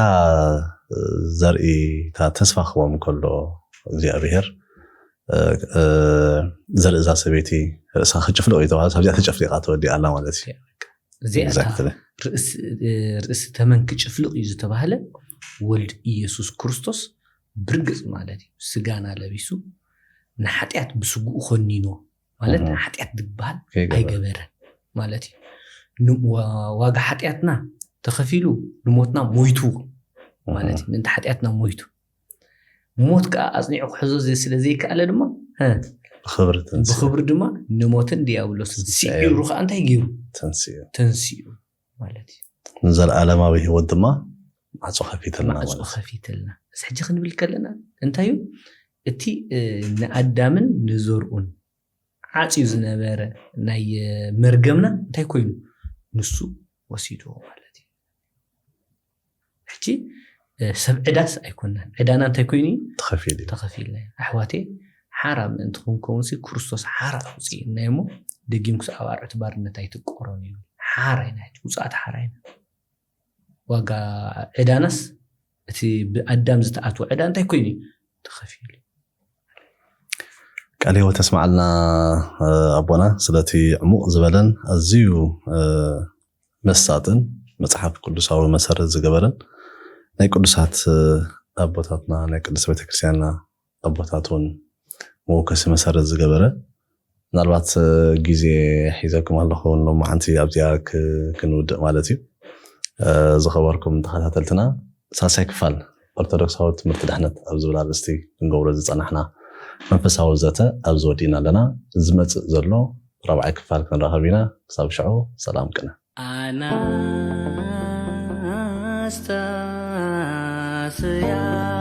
ዘርኢ እታ ተስፋ ክቦም ከሎ እግዚኣብሔር ዘርኢ እዛ ሰበይቲ ርእሳ ክጭፍልቕ እዩ ተባሃለ። ኣብዚኣ ተጨፍሊቓ ተወዲኣ ኣላ ማለት እዩ። እዚኣ እታ Exactly. ርእሲ ርእሲ ተመን ክጭፍልቕ እዩ ዝተባህለ ወልድ ኢየሱስ ክርስቶስ ብርግጽ ማለት እዩ። ስጋና ለቢሱ ንሓጢኣት ብስግኡ ኮኒንዎ ማለት እህ። ሓጢኣት ዝበሃል ከይገበረ። ኣይገበረን ማለት እዩ። ን- ዋ- ዋጋ ሓጢኣትና ተኸፊሉ ንሞትና ሞይቱ ማለት እዩ። ምእንቲ ሓጢኣትና ሞይቱ። ሞት ከዓ ኣጽኒዑ ክሕዞ ዘ- ስለ ዘይከኣለ ድማ እ፣ ብኽብሪ ተንስኡ። ብኽብሪ ድማ ንሞትን ዲያብሎስን ትንስኤ። ስዒሩ ከዓ እንታይ ገይሩ? ተንስኡ። ተንስኡ ማለት እዩ። ንዘለኣለማዊ ህይወት ድማ ማዕጾ ከፊትልና ማዕጾ ማለት እዩ። ከፊትልና። እዚ ሕጂ ክንብል ከለና እንታይ እዩ? እቲ እ፣ ንኣዳምን ንዘርኡን ዓጽዩ ዝነበረ ናይ እ፣ መርገምና እንታይ ኮይኑ? ንሱ ወሲድዎ ማለት እዩ። ሕጂ እ፣ ሰብ ዕዳስ ኣይኮናን። ዕዳና እንታይ ኮይኑ እዩ? ተኸፊሉ እዩ። ተኸፊልና እዩ። ኣሕዋተይ ሓራ ምእንቲ ክንከውን ሲ ክርስቶስ ሓራ ኣውፅእና እሞ ደጊም ክስ ኣብ ኣርዑት ባርነት ኣይትቆሮን እዩ። ሓራ ኢና ሕጂ ውፅኣት ሓራ ኢና። ዋጋ ዕዳናስ እቲ ብኣዳም ዝተኣትወ ዕዳ እንታይ ኮይኑ እዩ? ተኸፊሉ እዩ። ቃል ህይወት ተስማዕልና ኣቦና ስለቲ ዕሙቕ ዝበለን ኣዝዩ መሳጥን መፅሓፍ ቅዱሳዊ መሰረት ዝገበረን ናይ ቅዱሳት ኣቦታትና ናይ ቅዱስ ቤተክርስትያንና ኣቦታት እውን መወከሲ መሰረት ዝገበረ ምናልባት ግዜ ሒዘኩም ኣለኹ ሎማዓንቲ ኣብዚኣ ክንውድእ ማለት እዩ። ዝኸበርኩም ተኸታተልትና ሳልሳይ ክፋል ኦርቶዶክሳዊ ትምህርቲ ድሕነት ኣብ ዝብል ኣርእስቲ ክንገብሮ ዝፀናሕና መንፈሳዊ ዘተ ኣብዚ ወዲእና ኣለና። ዝመፅእ ዘሎ ራብዓይ ክፋል ክንራኸብ ኢና። ክሳብ ሽዑ ሰላም ቅነ። ኣናስታስያ